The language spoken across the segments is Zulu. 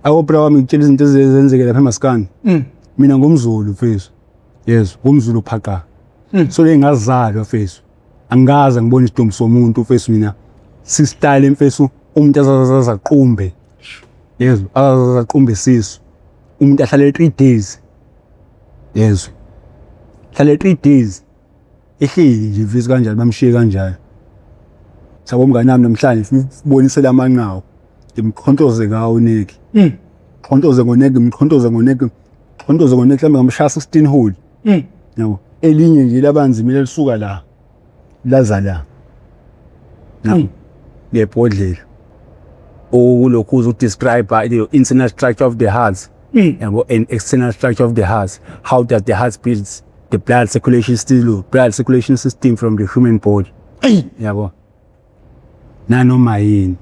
Awu bra wami, ngitshela izinto ezenzeke lapha emaskani. Mina ngumZulu mfethu. Yes, ngumZulu phaqa. So le ngazalwa mfethu. Angikaze ngibone isidumbu somuntu mfethu mina. Sistyle mfethu umuntu azazaqumbe. Yezwa, azazaqumbe isisu. Umuntu ahlale 3 days. Yezwa. Hlale 3 days. Ehleli nje mfethu kanjalo, bamshiye kanjalo. Sabo mngani wami, namhlanje ngifuna ukubonisela amanqawo. Ngimqhontoze ngawo uneki. Qhontoze ngoneki, ngimqhontoze ngoneki. Qhontoze ngoneki, mhlawumbe ngamshaya 16 hole. Yabo. Elinye nje labanzima lisuka la. Laza la. Yabo. Ngebhodlela. Okulokhu uzu-describe the internal structure of the heart. Yabo, and external structure of the heart. How does the heart beats? The blood circulation still blood circulation system from the human body. Yabo. Nanoma yini.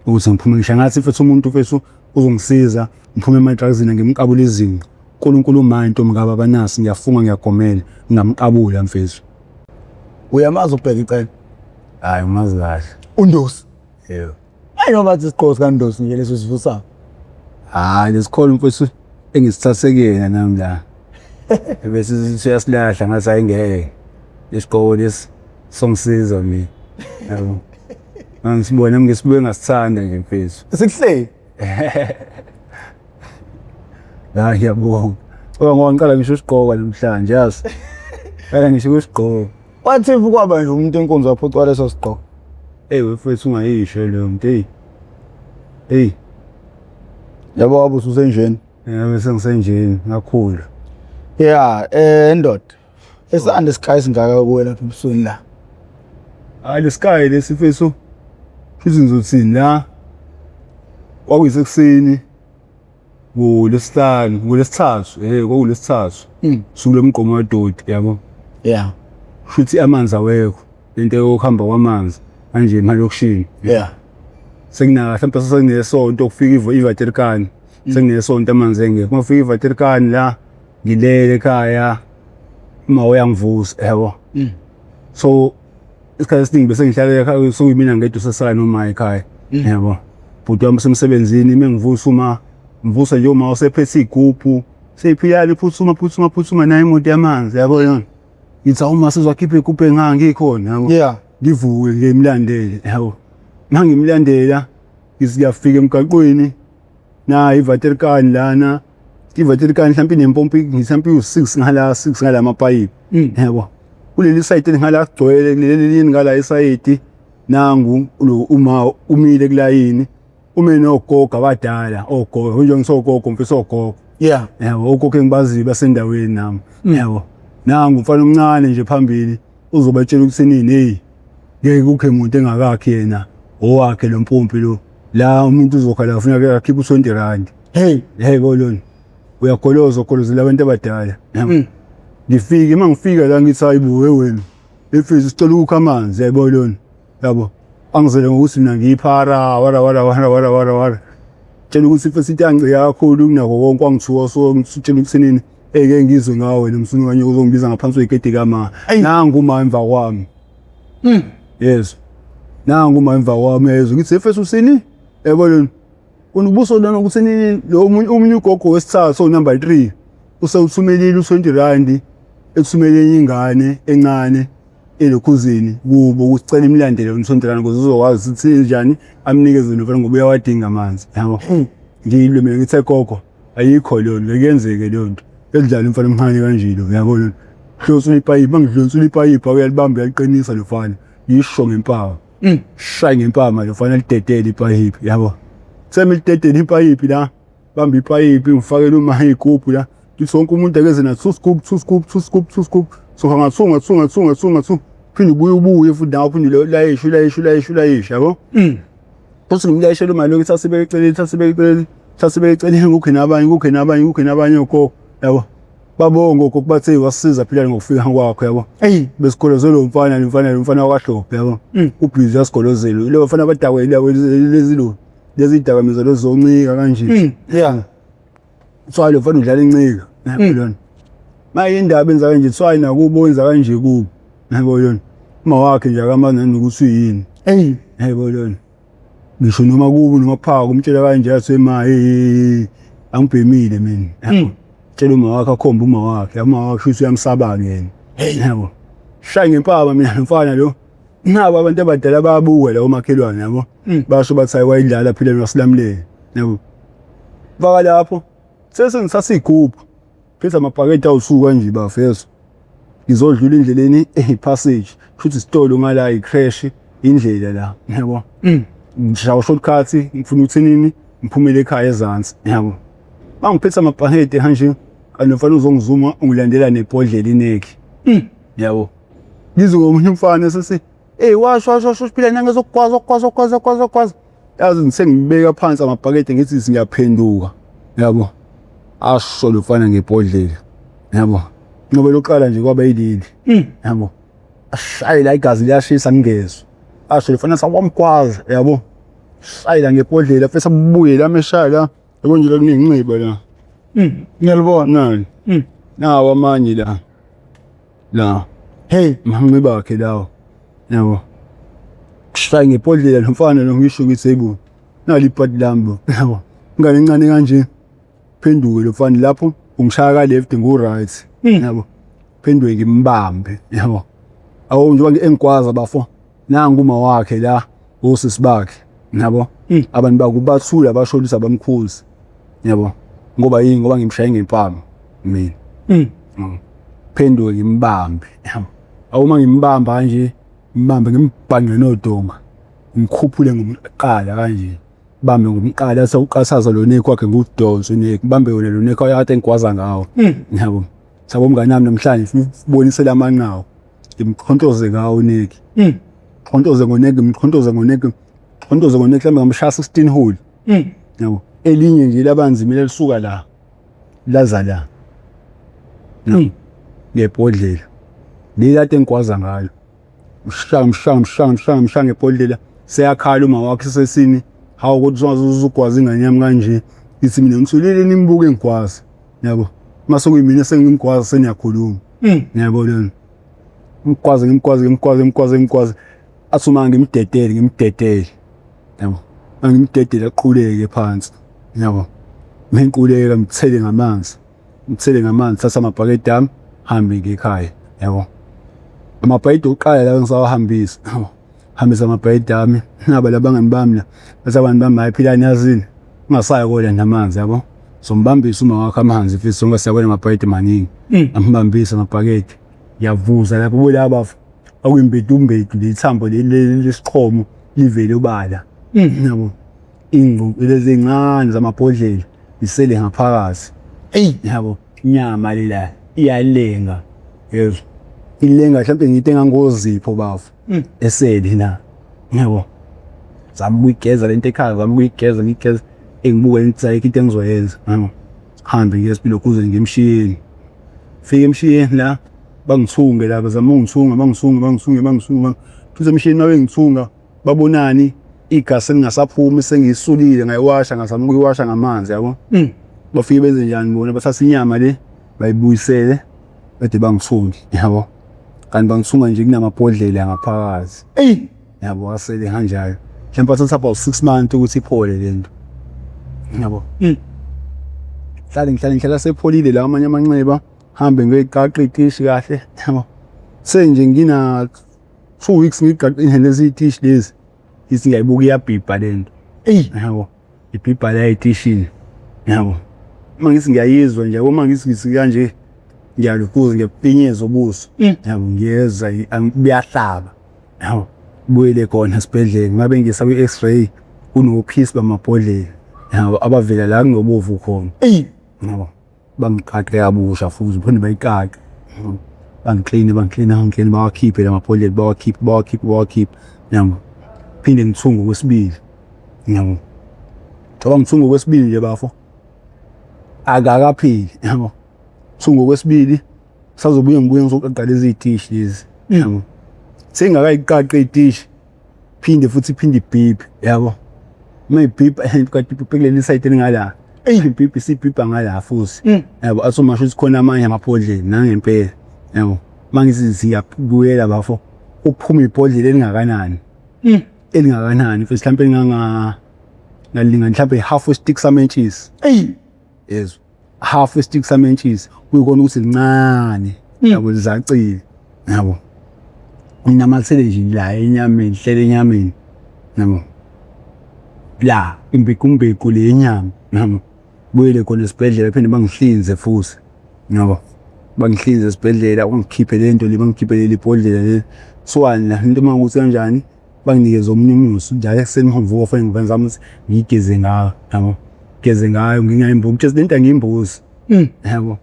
Ukuze ngiphume ngisho ngathi mfethu umuntu mfethu uzongisiza ngiphume ema-drugsini, ngimqabula izinqa. uNkulunkulu uma intombi kababa nasi, ngiyafunga, ngiyagomela, ngingamqabula mfethu. Uyamazi ubheka icele? Hayi, umazi kahle. Undosi? Yebo. Hayi, noma bathi isigqoko sikandosi nje leso sivusayo. Hayi, lesikholo mfethu engisithathe kuyena nami la. Bese siyasilahla, ngathi ayingeke. Lesigqoko lesi songisiza mina. Yabo. Ngisibona, ngisibuye ngasithanda nje mfethu. Sikuhleki. Hayi, ngiyabonga. Ngoba ngoba ngiqala ngisho usigqoka namhlanje, yazi. Qala ngisho ukusigqoka. Wathi if kwaba nje umuntu enkonzo waphucwa leso sigqoko. Ey mfethu, ungayisho leyo nto, hey. Hey. Yabo, wabe ususenjeni. Ngabe sengisenjeni ngakhula. Yeah, ndoda. Esande sky singaka kuwe lapha ebusweni la. Hayi, le sky lesi mfethu. Futhi ngizothini la? Kwakuyisekuseni ngolwesihlanu, ngolwesithathu, kwakulwesithathu. Suku lomgqomo wadoti, yabo. Futhi amanzi awekho. Lento yokuhamba kwamanzi manje emalokishini. Sekuna mhlawumbe sekunesonto kufika ivaterikani. Sekunesonto amanzi engekho. Uma kufika ivaterikani la, ngilele ekhaya, uma uyangivusa, yabo. So isikhathi esiningi bese ngihlala ekhaya, sokuyimina ngedwa usesala noma ekhaya. Yabo. Bhuti wami usemsebenzini, uma ngivusa, uma ngivusa nje uma usephethe igubhu, seyiphilani, phuthuma phuthuma phuthuma, nayo imoto yamanzi, yabo yona. Ngithi awuma sizokhipha igubhu engangikhona, yabo. Ngivuke ngimlandele, yabo. Mangimlandela ngiyafika emgaqweni, nayi ivaterikani lana, ivaterikani mhlawumbe inempompi mhlawumbe u6 ngala, 6 ngala amapayipi. Yabo. Kuleli side ngala kugcwele, kuleli lini ngala isayidi, nangu lo uma umile kulayini, ume nogogo abadala, ogogo nje, ngisogogo mfisa ogogo. Yabo, ogogo engibaziyo basendaweni nami. Yabo. Nangu umfana omncane nje phambili uzobatshela ukuthi nini, hey, ngeke kukhe umuntu engakakhi yena owakhe lo mpompi lo. La umuntu uzokhala ufuna ke akhiphe u20 rand. Hey. Hey bolona. Uyagoloza, ugolozela abantu abadala. Ngifike, uma ngifika la ngithi hayibo wena. Mfethu, sicela ukukha amanzi, yayibona lona. Yabo. Angizele ngokuthi mina ngiyiphara, wara wara wara wara wara wara. Tshela ukuthi mfethu into yangicika kakhulu kunako konke, wangithuka, so ngitshela ukuthi nini eke ngizwe ngawe wena msunu kanye uzongibiza ngaphansi kwegedi kama. Nangu uma emva kwami. Yes. Nangu uma emva kwami, yezwa. Ngithi mfethu usini? Yabo lona. Unubuso lona ukuthi nini lo omunye ugogo wesithathu, so number 3, usewuthumelile u20 rand, ethumele enye ingane encane elokhuzini kubo ukuthi cela imlandele u20 rand ukuze uzokwazi ukuthi njani amnikeze lo mfana ngoba uyawadinga amanzi, yabo. Ngilwe mina, ngithe gogo, ayikho leyo nto, ngeke leyo nto edlala umfana omncane kanje lo, yabo lona. Dlonsula ipayipi, mangidlonsula ipayipi, uyalibamba, uyaliqinisa lo mfana, ngisho ngempama. Shaye ngempama lo mfana, lidedele ipayipi, yabo. Semi lidedele ipayipi la, bamba ipayipi, ngifakele uma igubhu la. Ngithi wonke umuntu akeze na 2 scoop, 2 scoop, 2 scoop, 2 scoop. So nga 2 nga 2 nga 2 nga 2 nga 2. Phinde ubuye ubuye futhi nawe, phinde ulayishe ulayishe ulayishe ulayishe, yabo. Futhi ngimlayishela imali yokuthi asibeke eceleni, asibeke eceleni, asibeke eceleni, kukhe nabanye, kukhe nabanye, kukhe nabanye ogogo, yabo. Babonga ogogo, bathe wasisiza phila ngokufika kwakho, yabo. Hey. Besigolozela lo mfana, lo mfana, lo mfana wakwaHlophe, yabo. Ubhizi yasigolozela. Lo mfana abadakwe lezi lo lezi dakamizwa lezoncika kanje. Kuthiwa lo mfana udlala incika, yabo lona. Maye indaba enza kanje, kuthiwa nakubo wenza kanje kubo. Yabo lona. Uma wakhe nje akamazi nanokuthi uyini. Hey. Yabo lona. Ngisho noma kubi noma kuphaka umtshela kanje athi ma hey angibhemile mina. Tshela uma wakhe akhombe uma wakhe, uma wakhe shuthi uyamsaba yena. Yabo. Shaya ngempama mina mfana lo. Nabo abantu abadala bayabuka la omakhelwane yabo. Basho bathi hayi wayidlala phela nosilamulele. Yabo. Faka lapho. Sesengithatha igubhu. Phethe amabhakede awusuku kanje bafethu. Ngizodlula endleleni eyi-passage. Kushuthi isitolo ngala i-creche indlela la yabo. Ngishaya shortcut ngifuna ukuthi nini ngiphumele ekhaya ezansi yabo. Mangiphethe amabhakede kanje kanti mfana uzongizuma ungilandela nebhodlela ineki. Yabo. Ngizwe ngomunye umfana sesi hey washo washo washo phila nanga zokugwaza okugwaza okugwaza okugwaza okugwaza. Yazi ngisengibeka phansi amabhakede ngithi ngiyaphenduka. Yabo. Asho lo mfana ngebhodlela. Yabo. Ngoba loqala nje kwaba yileli. Yabo. Ashayela igazi liyashisa ngingezwa. Asho lo mfana sawamgwaza yabo. Shayela ngebhodlela futhi abuye la meshaya la. Yabo nje la kunenxiba la. Ngiyalibona. Nani? Nawo amanye la. La. Hey, Manxiba akhe lawo. Yabo. Shaya ngebhodlela lo mfana lo ngisho ngithi hey bo. Nali ibhadi lami bo. Yabo. Ingane encane kanje. Phenduke lo mfana lapho ungishaya ka left ngu right. Yabo. Phenduke ngimbambe. Yabo. Awu njengoba engigwaza bafo. Nangu uma wakhe la osisi bakhe. Yabo. Abantu bakubathula basho ukuthi abamkhuzi. Yabo. Ngoba yini ngoba ngimshaye ngempama mina. Phenduke ngimbambe. Yabo. Awuma ngimbamba kanje, ngimbambe ngimbhanqe nodonga. Ngimkhuphule ngomqala kanje. Bambe ngomqala sewuqathaza lo nekho wakhe ngudonso nekho. Bambe wona lo nekho akade engigwaza ngawo. Yabo. Sabo mngani wami namhlanje ngifuna ukubonisela amanqawo. Ngimqhontoze ngawo nekhi. Qhontoze ngoneki, ngimqhontoze ngoneki. Qhontoze ngoneki mhlawumbe ngamshaya 16 hole. Yabo. Elinye nje labanzima elisuka la. Laza la. Ngebhodlela. Leli kade engigwaza ngalo. Mshaya mshaya mshaya mshaya mshaya ngebhodlela. Seyakhala uma wakhe sesini. Hawu kodwa usungazuzugwaza ingane yami kanje. Ngithi mina ngithulile nimbuke engigwaza. Yabo. Mase kuyimina sengimgwaza seniyakhuluma. Yabo lona. Ngimgwaze ngimgwaze ngimgwaze ngimgwaze ngimgwaze. Athi uma ngimdedele ngimdedele. Yabo. Angimdedele aquleke phansi. Yabo. Ngiquleka ngithele ngamanzi. Ngithele ngamanzi thatha amabhakede ami hambe ngekhaya. Yabo. Amabhakede okuqala la ngisawahambisa. Yabo. Hambisa amabhakede ami. Naba labangani bami la. Bathi abantu bami hayi philani yazini. Ungasayi kolanda amanzi yabo. Sombambisa uma wakho amanzi futhi sonke siyabona amabhakede maningi. Ambambisa amabhakede. Ngiyavuza lapho kulaba okuyimbedu lithambo leli lesiqhomo livele ubala. Yabo. Ingqondo lezi ezincane zamabhodlela isele ngaphakathi. Ey, Yabo. Inyama le la iyalenga. Yezwa. Ilenga mhlawumbe ngiyite ngangozipho bafo. Esele la. Yabo. Zama ukuyigeza lento ekhaya, zama ukuyigeza ngiyigeza engibuka into ayikho into engizoyenza. Yabo. Hambe ngiye esipilo kuze ngimshiyeni. Fike emshiyeni la bangithunge la bazama ungithunga bangithunga bangithunga bangithunga. Futhi emshiyeni mabengithunga babonani igazi selingasaphumi sengiyisulile ngayiwasha ngazama ukuyiwasha ngamanzi yabo. Bafike benze njani bona bathatha inyama le bayibuyisele bede bangithunge yabo. Kanti bangithunga nje kunamabhodlela ngaphakathi. Ey, Yabo asele kanjalo. Mhlawumbe bathatha about 6 months ukuthi iphole lento. Yabo. Hlale ngihlale ngihlala sepholile la amanye amanxeba hambe ngiyoyiqaqa itishi kahle yabo. Senje ngina 2 weeks ngiqaqile lezi itishi lezi. Ithi ngiyayibuka iyabhibha lento. Ey, Yabo. Ibhibha la etishini. Yabo. Uma ngithi ngiyayizwa nje uma ngithi ngithi kanje ngiyalukhuza ngiyapinyeza ubuso. Yabo ngiyezwa buyahlaba. Yabo. Buyele khona esibhedlela ngabe ngisa kwi-x-ray kunophisi bamabhodlela. Yabo abavela la kunobovu khona. Ey, Yabo. Bangiqaqe kabusha futhi phinde bayiqaqe. Bangikline bangikline bangikline bawakhiphe lamabhodlela bawakhiphe bawakhiphe bawakhiphe. Yabo. Phinde ngithunge okwesibili. Yabo. Ngoba ngithunga okwesibili nje bafo. Akakaphili yabo. Thunga okwesibili sazobuye ngibuye ngizoqaqa lezi itishi lezi. Yabo. Sengakayiqaqi itishi. Phinde futhi phinde ibhibhe yabo. Uma ibhibha kade ibhibhe kuleli side elingala. Ey. Ibhibhe isibhibha ngala futhi. Yabo athi uma shuthi khona amanye amabhodlela nangempela. Yabo. Mangithi siyabuyela bafo. Uphuma ibhodlela elingakanani. Elingakanani mfethu, mhlawumbe elinganga ngalingana mhlawumbe half stick samentshisi. Eyi. Yezwa, half stick samentshisi, kuyikona ukuthi lincane, yabo, lizacile, yabo, nginamathele nje la enyameni, hlele enyameni, yabo, la imbekumbeko le yenyama, yabo. Buyele khona esibhedlela, phinde bangihlinze futhi, yabo, bangihlinze esibhedlela, bangikhiphe le nto le, bangikhiphe leli bhodlela leli. Kuthiwani la into, uma ukuthi kanjani, banginikeze omunye umuthi njalo ekuseni uma ngivuka, fanele ngizame ukuthi ngiyigeze ngayo, yabo, geze ngayo, ngingayimbuzi lento, angiyimbuzi, yabo,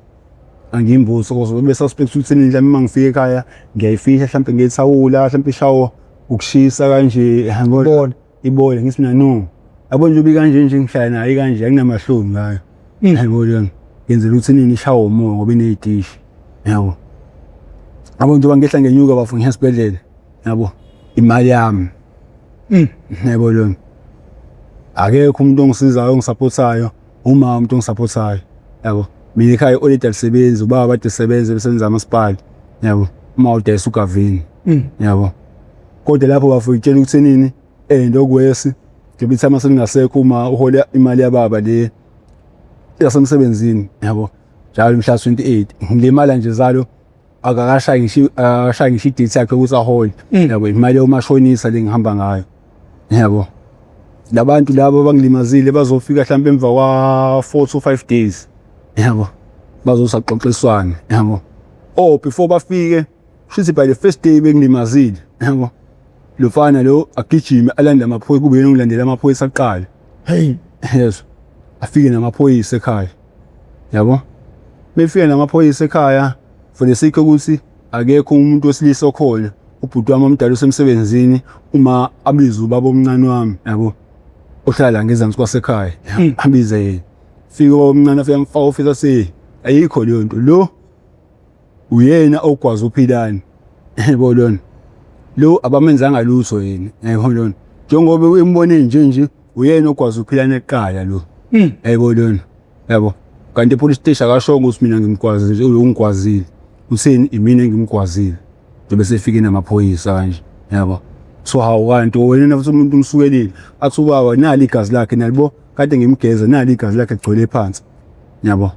angiyimbuzi. So bese suspect ukuthi mhlawumbe uma ngifika ekhaya ngiyayifihla mhlawumbe ngethawula, mhlawumbe ishawo ukushisa kanje, yabo. Bona. Ibole. Ngithi mina no, yabo, nje ubi kanje nje, ngihlala nayo kanje, anginamahloni ngayo, yabo. Lona ngenzela ukuthi nini, ishawe umoya ngoba iney'tishi, yabo. Yabo, njengoba ngehla ngenyuka bafo, ngiya esibhedlela, yabo, imali yami, yabo. Lona akekho umuntu ongisizayo, ongisupportayo, uma umuntu ongisupportayo, yabo. Mina ekhaya i-oledi alisebenzi, ubaba bade sebenze, besebenza amasipali, yabo, uma udayisa ugavini, yabo. Kodwa lapho bafo, ngitshela ukuthi nini, and okwesi njengoba ithama selingasekho, uma uhola imali yababa le yasemsebenzini, yabo, njalo mhla 28, ngilimala nje zalo, akakashayi ngisho, akakashayi ngisho i-date yakhe ukuthi ahole, yabo. Imali yomashonisa le ngihamba ngayo, yabo. Labantu labo abangilimazile bazofika mhlawumbe emva kwa 4 to 5 days, yabo, bazosaxoxiswana, yabo. Oh, before bafike, shuthi by the first day bengilimazile, yabo, lo mfana lo agijime alande amaphoyisa, kube yena ongilandela amaphoyisa aqala. Hey. Yes, afike namaphoyisa ekhaya, yabo. Befika namaphoyisa ekhaya for the sake ukuthi akekho umuntu wesilisa okhona, ubhuti wami omdala usemsebenzini, uma abiza ubaba omncane wami, yabo, ohlala ngezansi kwasekhaya, abize yena. Fike ubaba omncane, afike amfaka ofisa se ayikho leyo nto, lo uyena ogwaza uPhilani, yebo. Lona lo abamenzanga lutho yena, yebo. Lona njengoba umbone nje nje, uyena ogwaza uPhilani eqala lo, yebo, lona, yabo. Kanti e-police station akashongo ukuthi mina ngimgwazi nje, ungigwazile, utheni, imina engimgwazile, njengoba sefike namaphoyisa kanje, yabo. So hawu, kanti wena futhi umuntu umsukelile, athi ubaba nali igazi lakhe, nalibo, kade ngimgeza, nali igazi lakhe gcwele phansi, yabo.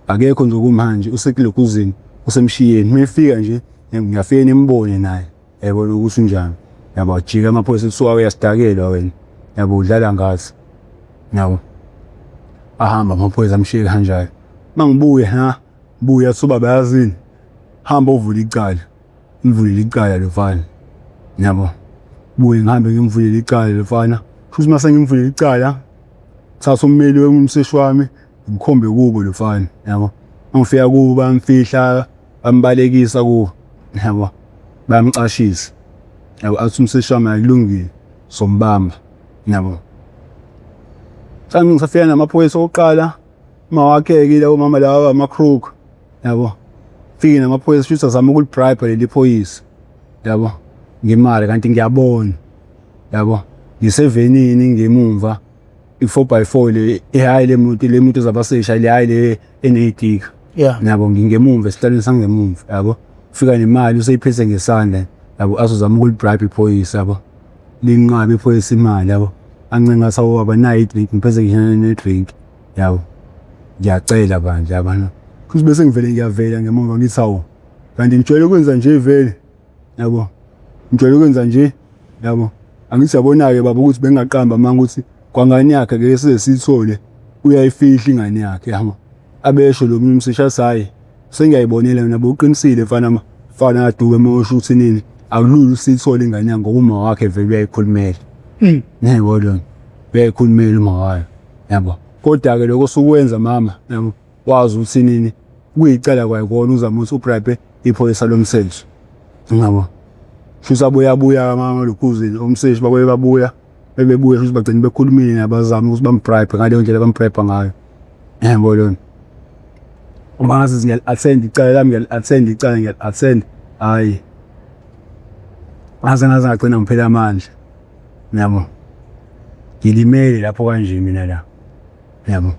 Akekho nje kumanje, usekulokuzini, usemshiyeni. Mefika nje ngiyafika nimbone naye, yabo, ukuthi unjani, yabo. Ajika amaphoyisa, kuthiwa uyasidakelwa wena, yabo, udlala ngathi, yabo. Ahamba amaphoyisa, amshiye kanjalo. Mangibuye ha buya, athi ubaba, yazini, hamba uvula icala, ngivulile icala lo mfana, yabo. Buye ngihambe ngimvulele icala lo mfana futhi. Mase ngimvulele icala, thatha ummeli womseshi wami, ngikhombe kubo lo mfana, yabo. Mangifika kubo, bamfihla, bambalekisa kubo, yabo, bayamcashisa, yabo. Athi umseshi wami, akulungile, sombamba, yabo. Xa ngisafika namaphoyisa okuqala, uma wakhe-ke labo mama laba ama-crook, yabo, fike namaphoyisa, shuthi azama ukulibribe leli phoyisa, yabo, ngemali. Kanti ngiyabona, yabo, ngisevenini ngemumva, i-4 by 4 le, hhayi le moto, le moto zabasesha le, hhayi le eney'tika, yabo. Ngingemumva esihlalweni sangemumva, yabo. Fika nemali, useyiphethe ngesandla, yabo, azozama ukulibribe iphoyisa, yabo. Linqabe iphoyisa imali, yabo. Ancenga athi, awu baba, nayi i-drink, ngiphethe ngisho ne-drink, yabo, ngiyacela bandla, yabona. Futhi bese ngivele ngiyavela ngemuva, ngithi, hawu, kanti ngijwayele ukwenza nje vele, yabo, ngijwayele ukwenza nje, yabo. Angithi yabona-ke baba ukuthi bengingaqamba amanga ukuthi kwangane yakhe ngeke size siyithole, uyayifihla ingane yakhe, yabo. Abesho lo munye umseshi, athi, hhayi, sengiyayibonela mina, bowuqinisile mfana, mfana kaDube, uma usho ukuthi nini, akulula usiyithole ingane yakhe ngoba uma wakhe vele uyayikhulumela, yebo, lona uyayikhulumela uma wayo, yabo. Kodwa-ke lokho osukwenza mama, yabo, wazi ukuthi nini, kuyicala kwayikona uzama ukuthi ubribe iphoyisa lomthetho, yabo. Shuthi abuya, abuya mama lokhuzini umseshi, babuye, babuya, bebebuya futhi, bagcina bekhulumile nabazama ukuthi bambribe ngaleyo ndlela bambribe ngayo, yabo. Lona uma ngazi ngiyali-attend icala lami, ngiyali-attend icala, ngiyali-attend, hhayi, ngaze ngagcina ngiphela amandla, yabo. Ngilimele lapho kanje mina la, yabo.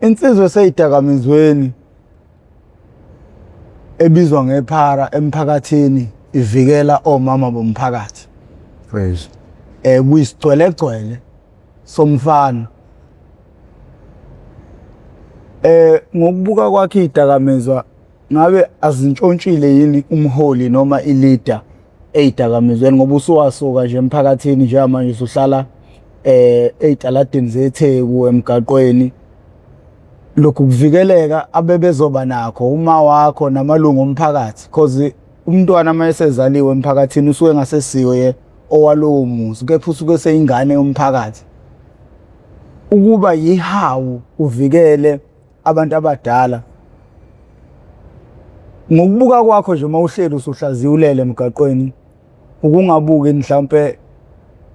Insizwa eseyidakamizweni ebizwa ngephara emphakathini. Ivikela omama bomphakathi. Praise. Kuyisigcwelegcwele somfana. Ngokubuka kwakhe idakamizwa ngabe azintshontshile yini umholi noma ileader eyidakamizweni, ngoba usuwasuka nje emphakathini njengamanje usuhlala ey'taladini zeTheku emgaqweni. Lokhu kuvikeleka abebezoba nakho uma wakho namalungu omphakathi, cause umntwana uma esezaliwe emphakathini usuke engasesiyo ye owalowo muzi, kepha usuke eseyingane yomphakathi. Ukuba yihawu uvikele abantu abadala. Ngokubuka kwakho nje uma uhleli usuhlaziya ulele emgaqweni, ukungabuki mhlawumpe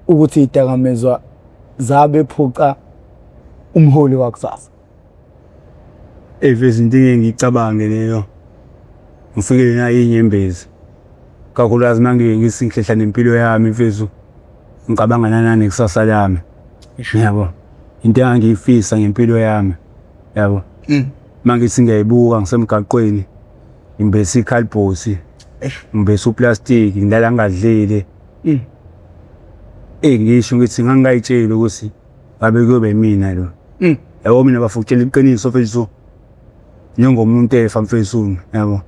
ukuthi idakamizwa zabephuca umholi wakusasa. Ey izinto engeke ngiyicabange leyo. Ngifikele nayo iy'nyembezi. Kakhulukazi uma ngike ngithi ngihlehla nempilo yami mfethu, ngicabanga nananekusasa lami. Yabo. Into engangiyifisa ngempilo yami. Yabo. Uma ngithi ngiyayibuka ngisemgaqweni, ngimbese ikhalibhosi, ngimbese uplastiki, ngilala ngingadlile. Eyi ngisho ngithi ngangingay'tsheli ukuthi ngabe kuyobe imina lo. Yabo mina bafo ukutshela iqiniso mfethu, njengomuntu efa mfethu, yabo.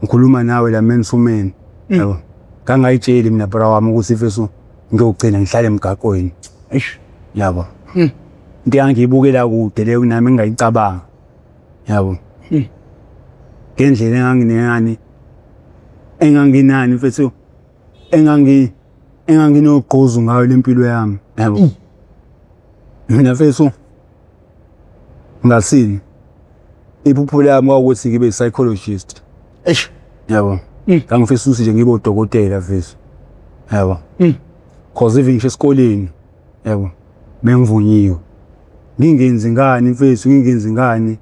Ngikhuluma nawe la man to man, yabo. Ngangingay'tsheli mina bra wami ukuthi mfethu ngiyogcina ngihlale emgaqweni. Eish. Yabo. Into engangiyibukela kude leyo nami engingayicabanga. Yabo. Ngendlela enganginengani enganginani mfethu enganginogqozu ngayo lempilo yami. Yabo. Mina mfethu ngasini iphupho lami kwawukuthi ngibe psychologist. Eish. Yabo. Ngangifisa ukuthi nje ngibe udokotela mfethu. Yabo. Cause even ngisho esikoleni yabo bengivunyiwe. Ngingenzi ngani mfethu, ngingenzi ngani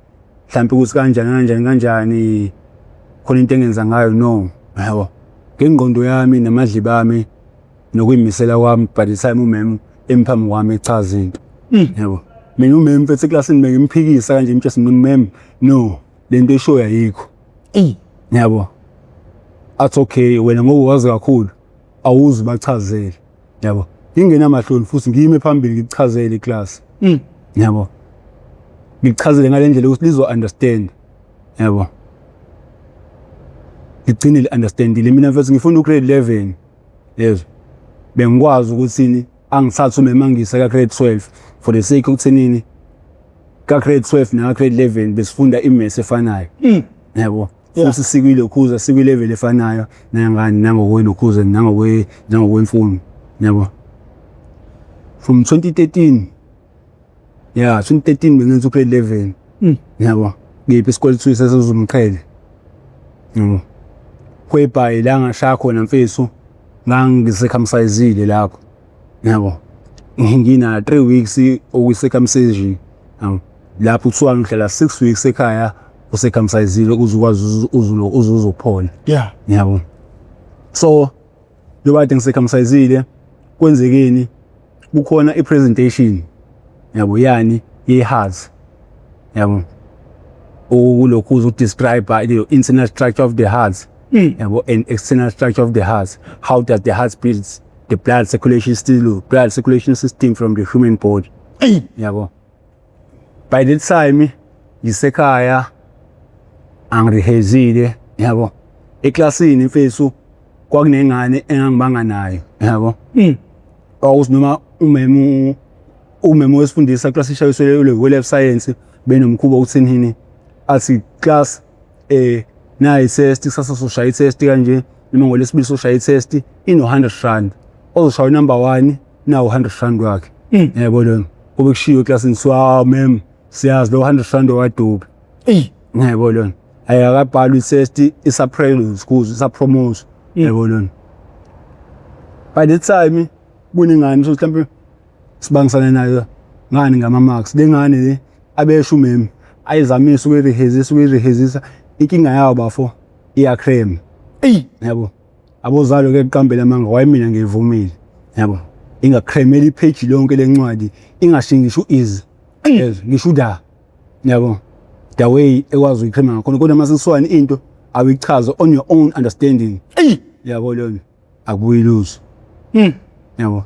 mhlawumbe ukuthi kanjani kanjani kanjani khona into engenza ngayo no. Yabo. Ngengqondo yami namadlibe ami nokuyimisela kwami by the time umem emphambi kwami echaza into. Yabo. Mina umem mfethu eklasini bengimphikisa kanje ngimtshela mem no lento eshoyo ayikho. Yabo. Athi okay wena ngoba wazi kakhulu awuzi bachazele. Yabo. Ngingenamahloni futhi ngime phambili ngikuchazele iclass. Yabo. Ngikuchazele ngale ndlela ukuthi lizo understand. Yabo. Ngigcine li understandile mina mfethu ngifunda ugrade 11. Yezwa. Bengikwazi ukuthi angithathe umema ngise ka grade 12 for the sake ukuthenini ka grade 12 na grade 11 besifunda imaths efanayo. Yabo. Futhi sikwilokhuza sikwi level efanayo nangani nangokwelokhuza nangokwe nangokwemfundo. Yabo. From 2013 yeah 2013 bengenza ugrade 11. Yabo. Ngiphi isikole kuthiwa sasezumqhele. Yabo. Whereby la ngashaya khona mfethu ngangicircumcisile lapho. Yabo. Ngina 3 weeks okuyi-circumcision. Yabo. Lapho kuthiwa ngihlala 6 weeks ekhaya ucircumcisile ukuze ukwazi uzophola. Yabo. So njengoba kade ngicircumcisile kwenzekeni kukhona i-presentation yabo yani ye-heart yabo okulokhu uzodescribe the internal structure of the heart yabo and external structure of the heart, how does the heart beats, the blood circulation still blood circulation system from the human body. Yabo. By the time ngisekhaya angirehezile yabo eklasini mfethu kwakunengane engangibanga nayo yabo. Kwakuthi noma umemu wesifundisa class ishayiswe we life science benomkhuba uthini athi class nayi test kusasa soshaya i-test kanje noma ngolesibili soshaya i-test ino 100 rand ozoshaya number 1 nawo 100 rand wakhe. Yebo lona kube kushiwo eklasini siwa mem siyazi lo 100 rand owaduba. Yebo lona ayakabhalwa i-test isa-prelude kuzo isa-promote. Yebo lona by the time kunengane so mhlawumbe sibangisana nayo ngani ngama marks lengane le abesho umem ayizamisa ukuyirehezisa ukuyirehezisa inkinga yawo bafo iyacrem. Yabo abozalo ke kuqambela amanga waye mina ngivumile yabo ingacremela ipage lonke lencwadi ingashingi ngisho is yes ngisho da yabo the way ekwazi ukuyicrema ngakhona kodwa mase kusuka into awuyichaze on your own understanding. Yabo lona akubuyi lutho. Yabo.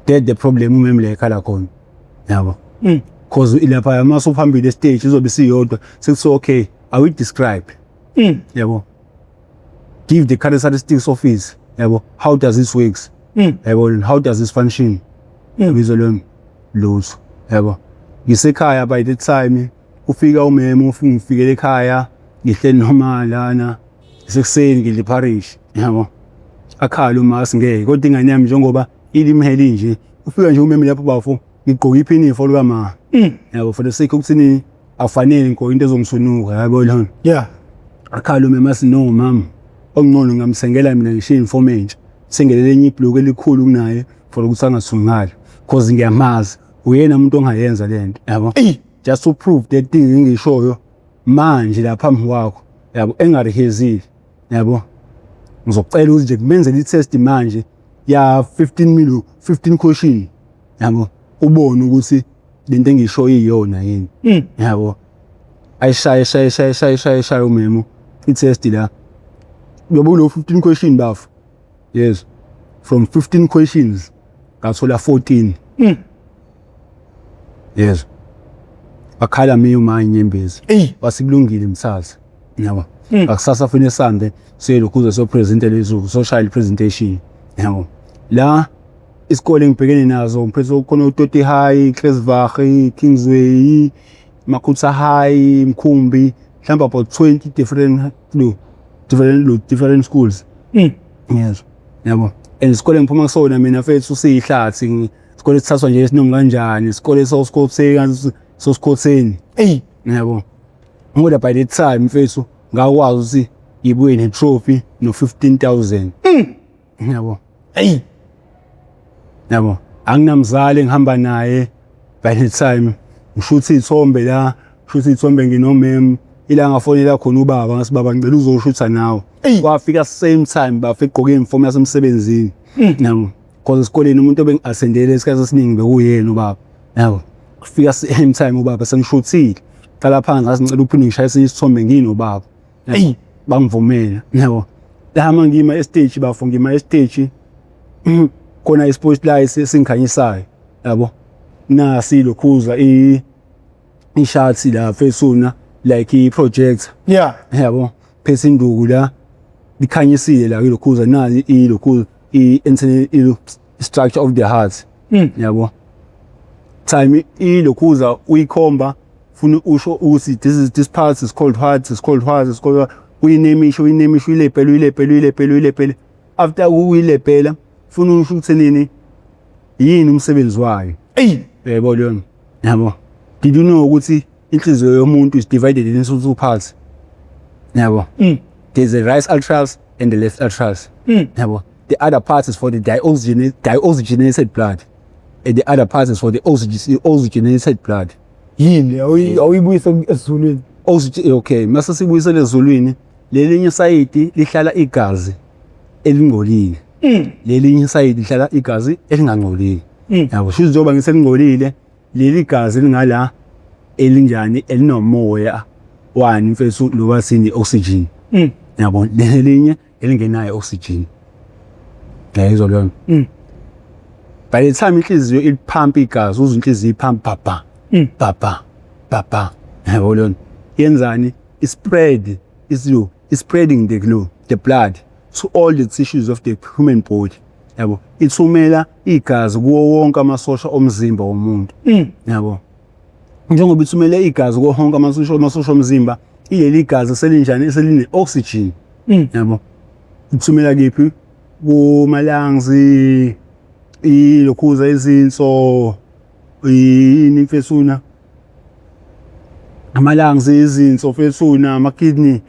That the problem umem la ekhala khona. Yabo. Cause ilapha uma uphambili stage izobe isiyodwa sekuthiwa, okay, I will describe. Yabo. Give the characteristics of it. Yabo. How does this works? Yabo, how does this function? Yabo lona lutho. Yabo. Ngisekhaya by the time ufika umemo, ufika ngifikele ekhaya ngihleli noma lana sekuseni ngidla ipharishi, yabo. Akhala uma singeke, kodwa ingane yami njengoba ilimheli nje, ufika nje umeme lapho, bafo, ngigqoke iphinifo likama, yabo, for the sake ukuthini afanele ngigqoke into ezongisunuka, yabo lona. Akhala umema athi, no mama, okungcono ngingamthengela mina ngisho iyunifomu entsha, thengele enye ibhuluku elikhulu kunaye for ukuthi angathungali, cause ngiyamazi uyena umuntu ongayenza lento, yabo. Eyi. Just to prove that thing engishoyo manje la phambi kwakho, yabo, engarihezile, yabo, ngizocela ukuthi nje kumenzele i-test manje ya 15 million 15 question, yabo, ubone ukuthi lento engishoyo iyona yini. Yabo, ayishaye shaye shaye shaye shaye shaye umemo i-test la, yabo, lo 15 question, bafo. Yes, from 15 questions ngathola 14. Yes, bakhala miyo ma inyembezi. Eyi. Wasikulungile mthatha, yabo. Akusasa fune sambe siyelokhuza so-present lezulu, soshaya i-presentation, yabo. La isikole engibhekene nazo ngiphethe khona uToti High, Cresvach, Kingsway, Makhutha High, Mkhumbi, mhlawumbe about 20 different, no, different, no, different schools. Yes, yabo. And isikole ngiphuma kusona mina mfethu siyihlathi, isikole esithathwa nje esinoma kanjani, isikole sosikhotheni sosikhotheni. Eyi. Yabo, ngoba by the time mfethu ngakwazi ukuthi ngibuye ne-trophy no-15,000, yabo. Eyi. Yabo, anginamzali engihamba naye by the time ngishutha iy'thombe la, ngishutha iy'thombe nginomem ila ngafonela khona ubaba, ngathi, baba, ngicela uzoshutha nawe. Eyi. Wafika same time bafika egqoke iyunifomu yasemsebenzini, yabo, cause esikoleni umuntu obengi-attendele isikhathi esiningi bekuyena ubaba, yabo. Kufika same time ubaba sengishuthile, qala phansi, ngathi ngicela uphinde ngishaye esinye isithombe nginobaba. Eyi. Bangivumela, yabo. La ngima e-stage, bafo, ngima e-stage khona i-spotlight esingikhanyisayo, yabo, nasi lokhuza ishathi la fesuna like i-projector. Yabo, phethe induku la likhanyisile la ilokhuza nali ilokhuza i-internal structure of the heart. Yabo, time ilokhuza uyikhomba funa usho ukuthi this is this part is called heart, is called heart, is called, uyinemisho uyinemisho, uyilepele uyilepele uyilepele uyilepele. After uyilepela funa usho ukuthi nini yini umsebenzi wayo. Eyi. Yebo leyo, yabo. Did you know ukuthi inhliziyo yomuntu is divided into two parts, yabo? There's a right atrium and the left atrium. Yabo, the other part is for the deoxygenated blood and the other part is for the oxygenated blood. Yini awuyibuyise esiZulwini? Oxygen, okay, mase sibuyisele ezulwini, lelinye isayidi lihlala igazi elingcolile, lelinye isayidi lihlala igazi elingangcolile, yabo. Shuthi njengoba ngiselingcolile leli gazi lingala elinjani, elinomoya wani mfethu lo bathini, oxygen, yabo, lelinye elingenayo oxygen, yayizwa leyo. By the time inhliziyo iliphampa igazi, uzwe inhliziyo iphampa baba baba baba, yabo leyo, yenzani? Spread is you spreading the glue, the blood to all the tissues of the human body, yabo. Ithumela igazi kuwo wonke amasosha omzimba womuntu, yabo. Njengoba ithumele igazi kuwo wonke amasosha omzimba, ileli gazi selinjani? Seline oxygen, yabo. Ithumela kephi? Kuma-lungs, ilokhuza izinso, yini mfethuna, ama-lungs, izinso fethuna, ama-kidney,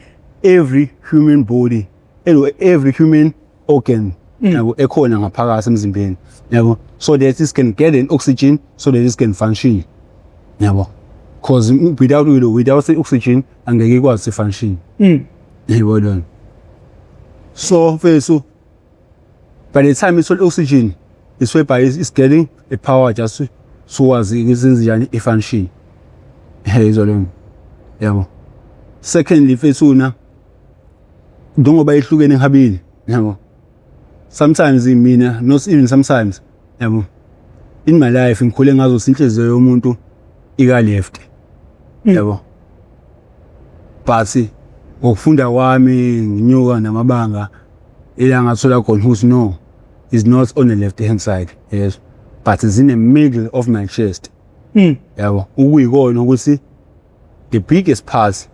every human body, every human organ, yabo, ekhona ngaphakathi emzimbeni, yabo, so that it can get an oxygen, so that it can function, yabo, because without the oxygen angeke ikwazi function, yabo lona. So mfethu, by the time ithola oxygen, it's whereby it's getting a power just so ukuthi njani i-function, yizwa leyo, yabo. Secondly mfethuna, Njengoba ihlukene kabili, yabo. Sometimes mina, not even sometimes, yabo. In my life ngikhule ngazo inhliziyo yomuntu ika left. Yabo. But ngokufunda kwami nginyuka namabanga ila ngathola khona ukuthi no, is not on the left hand side, yes, but it's in the middle of my chest. Yabo, ukuyikona ukuthi the biggest part,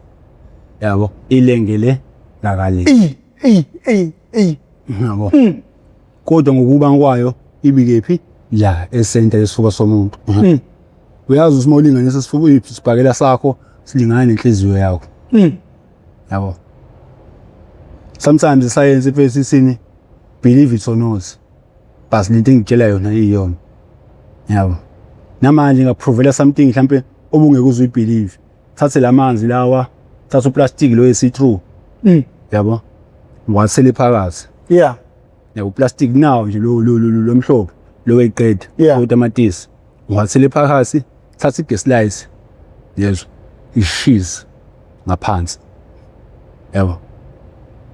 yabo, ilengele ngakale. Ey, ey, ey, ey. Yabo, kodwa ngokuba kwayo ibikephi? La e-center yesifuba somuntu. Uyazi ukuthi uma ulinganisa isifuba, isibhakela sakho silingana nenhliziyo yakho. Yabo, sometimes iscience ifesi isini, believe it or not, but lento engitshela yona iyona, yabo. Namanje ngakuprovela something mhlambe obungeke uze uyibelieve. Thathe lamanzi lawa, thatha uplastic lo esi through, yabo, wathele phakathi. Yabo, plastic now nje lo mhlobo lo weqeda utamatisi, wathele phakathi. Thatha igas light, yezwa, ishise ngaphansi, yabo.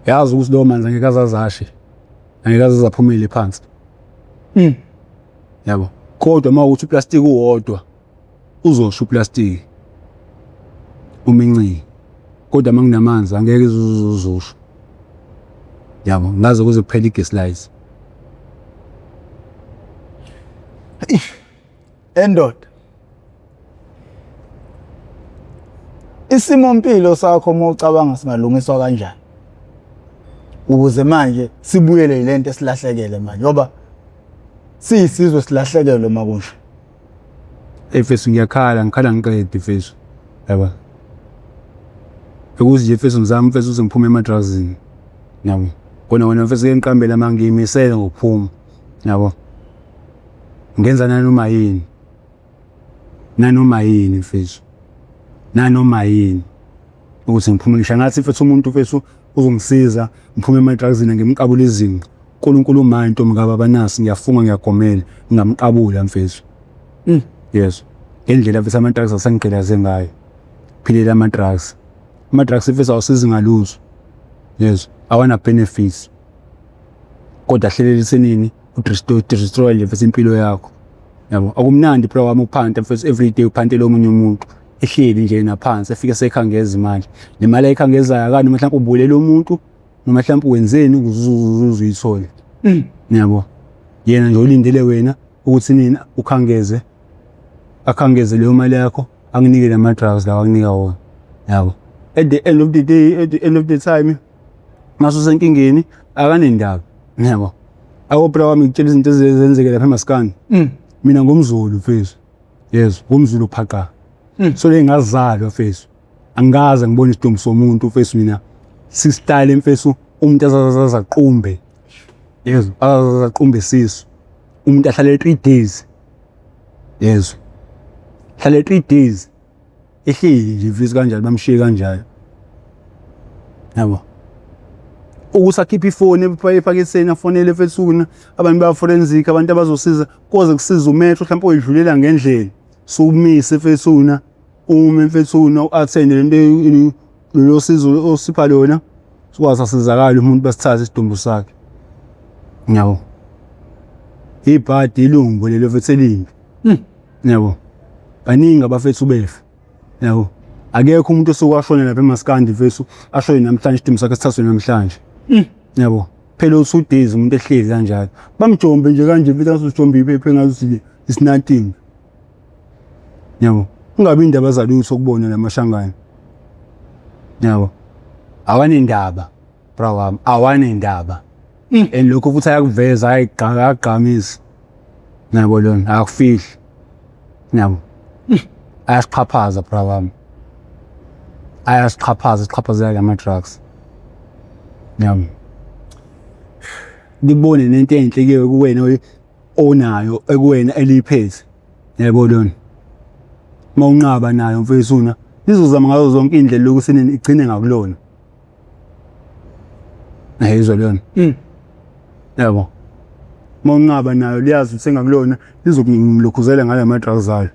Yazi ukuthi lowo manzi angeke azazashe, angeke azaphumele phansi. Yabo, kodwa uma ukuthi uplastic uwodwa uzosha uplastic umincike, kodwa uma kunamanzi angeke uzosha, yabo, ngaze kuze kuphele igas light. Endoda. Isimo mpilo sakho uma ucabanga singalungiswa kanjani? Ukuze manje sibuyele lento esilahlekele manje, ngoba siyisizwe silahlekelwe makusho. Efesu ngiyakhala, ngikhala ngiqede efesu, yabo. Ukuze nje efesu ngizama mfethu ukuthi ngiphume emadrugzini, yabo. Kona wena mfethu ke ngiqambela uma ngiyimisele ngokuphuma, yabo. Ngenza nanoma yini, nanoma yini mfethu, nanoma yini ukuthi ngiphume. Ngisho ngathi mfethu umuntu mfethu uzongisiza ngiphume emadrugzini, ngimqabula izinqa. uNkulunkulu uma intombi kababa nasi, ngiyafunga, ngiyagomela, ngingamqabula mfethu. Yes, ngendlela mfethu ama-drugs asengigqilaze ngayo, philela ama-drugs. Ama-drugs mfethu awusizi ngalutho, yes, awana benefits, kodwa ahlelelise nini udestroy nje mfethu impilo yakho, yabo. Akumnandi bro wami uphanta mfethu every day, uphantele omunye umuntu ehleli nje naphansi, efike sekhangeza imali, le mali ayikhangezayo akani, mhlawumbe ubulela umuntu noma mhlawumbe wenzeni ukuze uzuyithole, yabo. Yena nje ulindele wena ukuthi nina ukhangeze, akhangeze leyo mali yakho, akunike lama drugs lawa akunika wona, yabo. At the end of the day, at the end of the time, mase usenkingeni akanendaba, yabo. Awu bra wami, ngitshela izinto ezenzeke lapha emaskani. Mina ngumZulu mfethu, yes, ngumZulu phaqa. So le ngazalwa mfethu, angikaze ngibone isidumbu somuntu mfethu. Mina sistyle mfethu, umuntu azazaqumbe, yes, azazaqumbe isisu, umuntu ahlale 3 days, yes, hlale 3 days ehleli nje mfethu kanjalo, bamshiye kanjalo, yabo. Ukuthi akhiphe ifoni ephaketheni afonele mfethu abantu ba-forensic, abantu abazosiza, koze kusiza umetro mhlawumbe oyidlulela ngendlela, sukumise mfethu, ume mfethu, u-attend lento, lolo sizo osipha lona, sikwazi asizakale umuntu, basithathe isidumbu sakhe, yabo. Ibhadi ilungu lelo mfethu elimbi, yabo. Baningi abafethu befa, yabo. Akekho umuntu osuke washona lapha emaskandi mfethu ashone namhlanje isidumbu sakhe sithathwe namhlanje, yabo. Phela u-2 days umuntu ehlezi kanjalo, bamjombe nje kanje mfethu, asujombe iphepha engazuthi it's nothing, yabo. Kungabi indaba zalutho kubona lamashangane, yabo. Awanendaba bra wami, awanendaba. And lokho futhi ayakuveza, ayigqaka, ayagqamisa, yabo. Lona akufihli, yabo. Ayasixhaphaza bra wami, ayasixhaphaza, sixhaphazela lama-drugs, yabo. Libone nento enhle ke kuwena onayo ekuwena eliphethe, yabo. Lona uma unqaba nayo mfethu, lizozama ngazo zonke iy'ndlela lokuthi nini igcine ngakulona, ayizwa leyona, yabo. Uma unqaba nayo, liyazi ukuthi engakulona lizokulokhuzela ngala ma-drugs ayo,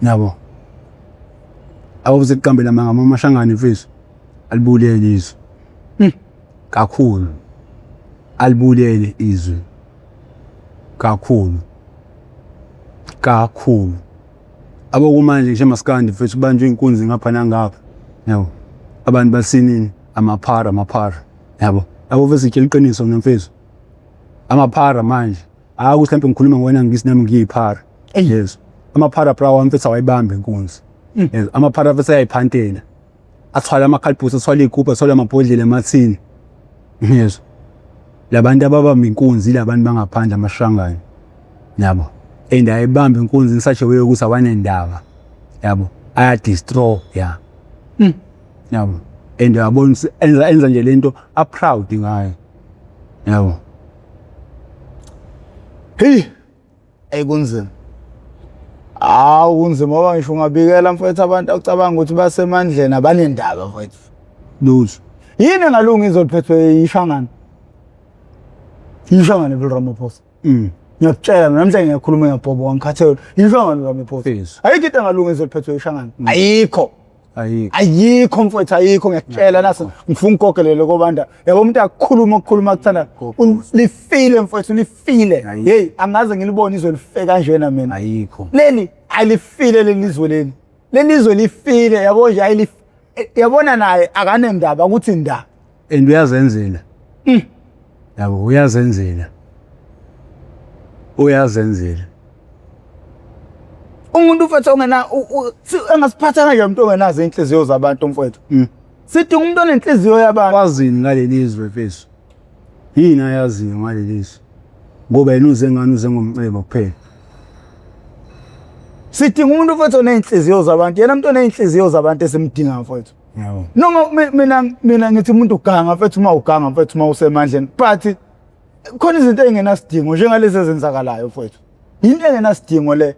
yabo. Awuze kuqambela amanga amashangane mfethu, alibulele izwe. Kakhulu. Alibulele izwe. Kakhulu. Kakhulu. Abo kumanje ngisho maskandi mfethu kubanjwe inkunzi ngapha nangapha. Yabo. Abantu basinini amaphara amaphara. Yabo. Yabo mfethu ngitshela iqiniso mina mfethu. Amaphara manje. Hayi ukuthi mhlawumbe ngikhuluma ngowena ngisi nami ngiyiphara. Yes. Amaphara bra wami mfethu awayibambi inkunzi. Yes. Amaphara mfethu ayayiphantela. Athwala amakhalibhusi, athwala iy'gubhu, athwala amabhodlela emathini. Yes. Labantu ababamba inkunzi labantu bangaphandle amashangane. Yabo. And ayibamba inkunzi in such a way ukuthi awanendaba. Yabo. Aya destroy ya. Yabo. And uyabona ukuthi enza enza nje lento a proud ngayo. Yabo. Hey, ey kunzima. Hawu kunzima ngoba ngisho ungabikela mfowethu abantu awucabanga ukuthi basemandleni abanendaba mfowethu. Lutho. Yini engalungi izoliphethwe yishangane? Yishangane vele Ramaphosa. Ngiyakutshela mina namhlanje ngiyakhuluma ngiyabhoboka ngikhathele. Yishangane Ramaphosa. Yes. Ayikho into engalungi izoliphethwe yishangane. Ayikho. Ayikho. Ayikho mfowethu ayikho ngiyakutshela nase ngifuna ugogelele kobanda. Yabo umuntu akukhuluma ukukhuluma kuthanda lifile mfowethu lifile. Ayikho. Hey angaze ngilibone izwe life kanjena mina. Ayikho. Leli alifile leli zwe leli. Leli zwe lifile yabo nje ayilif yabona naye akanendaba ukuthi nda. And uyazenzela. Yabo uyazenzela. Uyazenzela. Umuntu mfethu ongena engasiphatha kanje umuntu ongenazo inhliziyo zabantu mfethu. Sidinga umuntu onenhliziyo yabantu. Wazini ngaleli zwe mfethu? Yini ayaziyo ngaleli zwe? Ngoba yena uze ngani uze ngomcebo kuphela. Sidinga umuntu mfethu onenhliziyo zabantu. Yena umuntu onenhliziyo zabantu esimdinga mfethu. Yabo. Noma mina ngithi umuntu uganga mfethu uma uganga mfethu uma usemandleni but khona izinto ezingenasidingo njengalezi ezenzakalayo mfethu. Into engenasidingo le.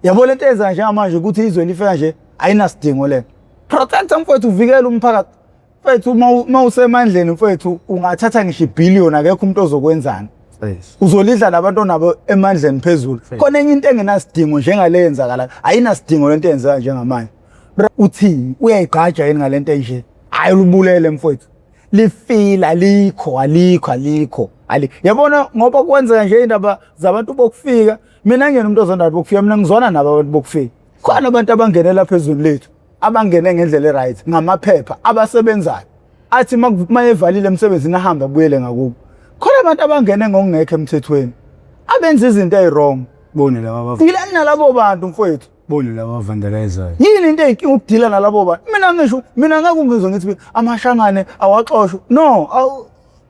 Yabo lento eyenza njengamanje ukuthi izwe life kanje ayinasidingo le. Protect mfethu uvikele umphakathi. Mfethu uma usemandleni mfethu ungathatha ngisho ibillion akekho umuntu ozokwenzani. Yes. Uzolidla nabantu onabo emandleni phezulu. Khona enye into engenasidingo njengale yenzakala. Ayinasidingo lento eyenzeka njengamanje. Uthini? Uyayigqaja yini ngalento enje? Hayi ulubulele mfowethu. Lifile alikho alikho alikho. Ali. Yabona ngoba kwenzeka nje indaba zabantu bokufika. Mina ngiyena umuntu ozonda abantu bokufika, mina ngizwana nabo abantu bokufika. Khona abantu abangenela phezulu lethu, abangene ngendlela e-right, ngamaphepha, abasebenzayo. Athi mayevalile emsebenzini ahambe abuyele ngakubo. Khona abantu abangene ngokungekho emthethweni, abenza izinto eziwrong. Bone laba Dilani nalabo bantu mfowethu. Bone laba vandalizayo. Yini into eyinkinga ukudila nalabo bantu? Mina ngisho mina ngeke ungizwe ngithi amashangane awaxoshwe. No,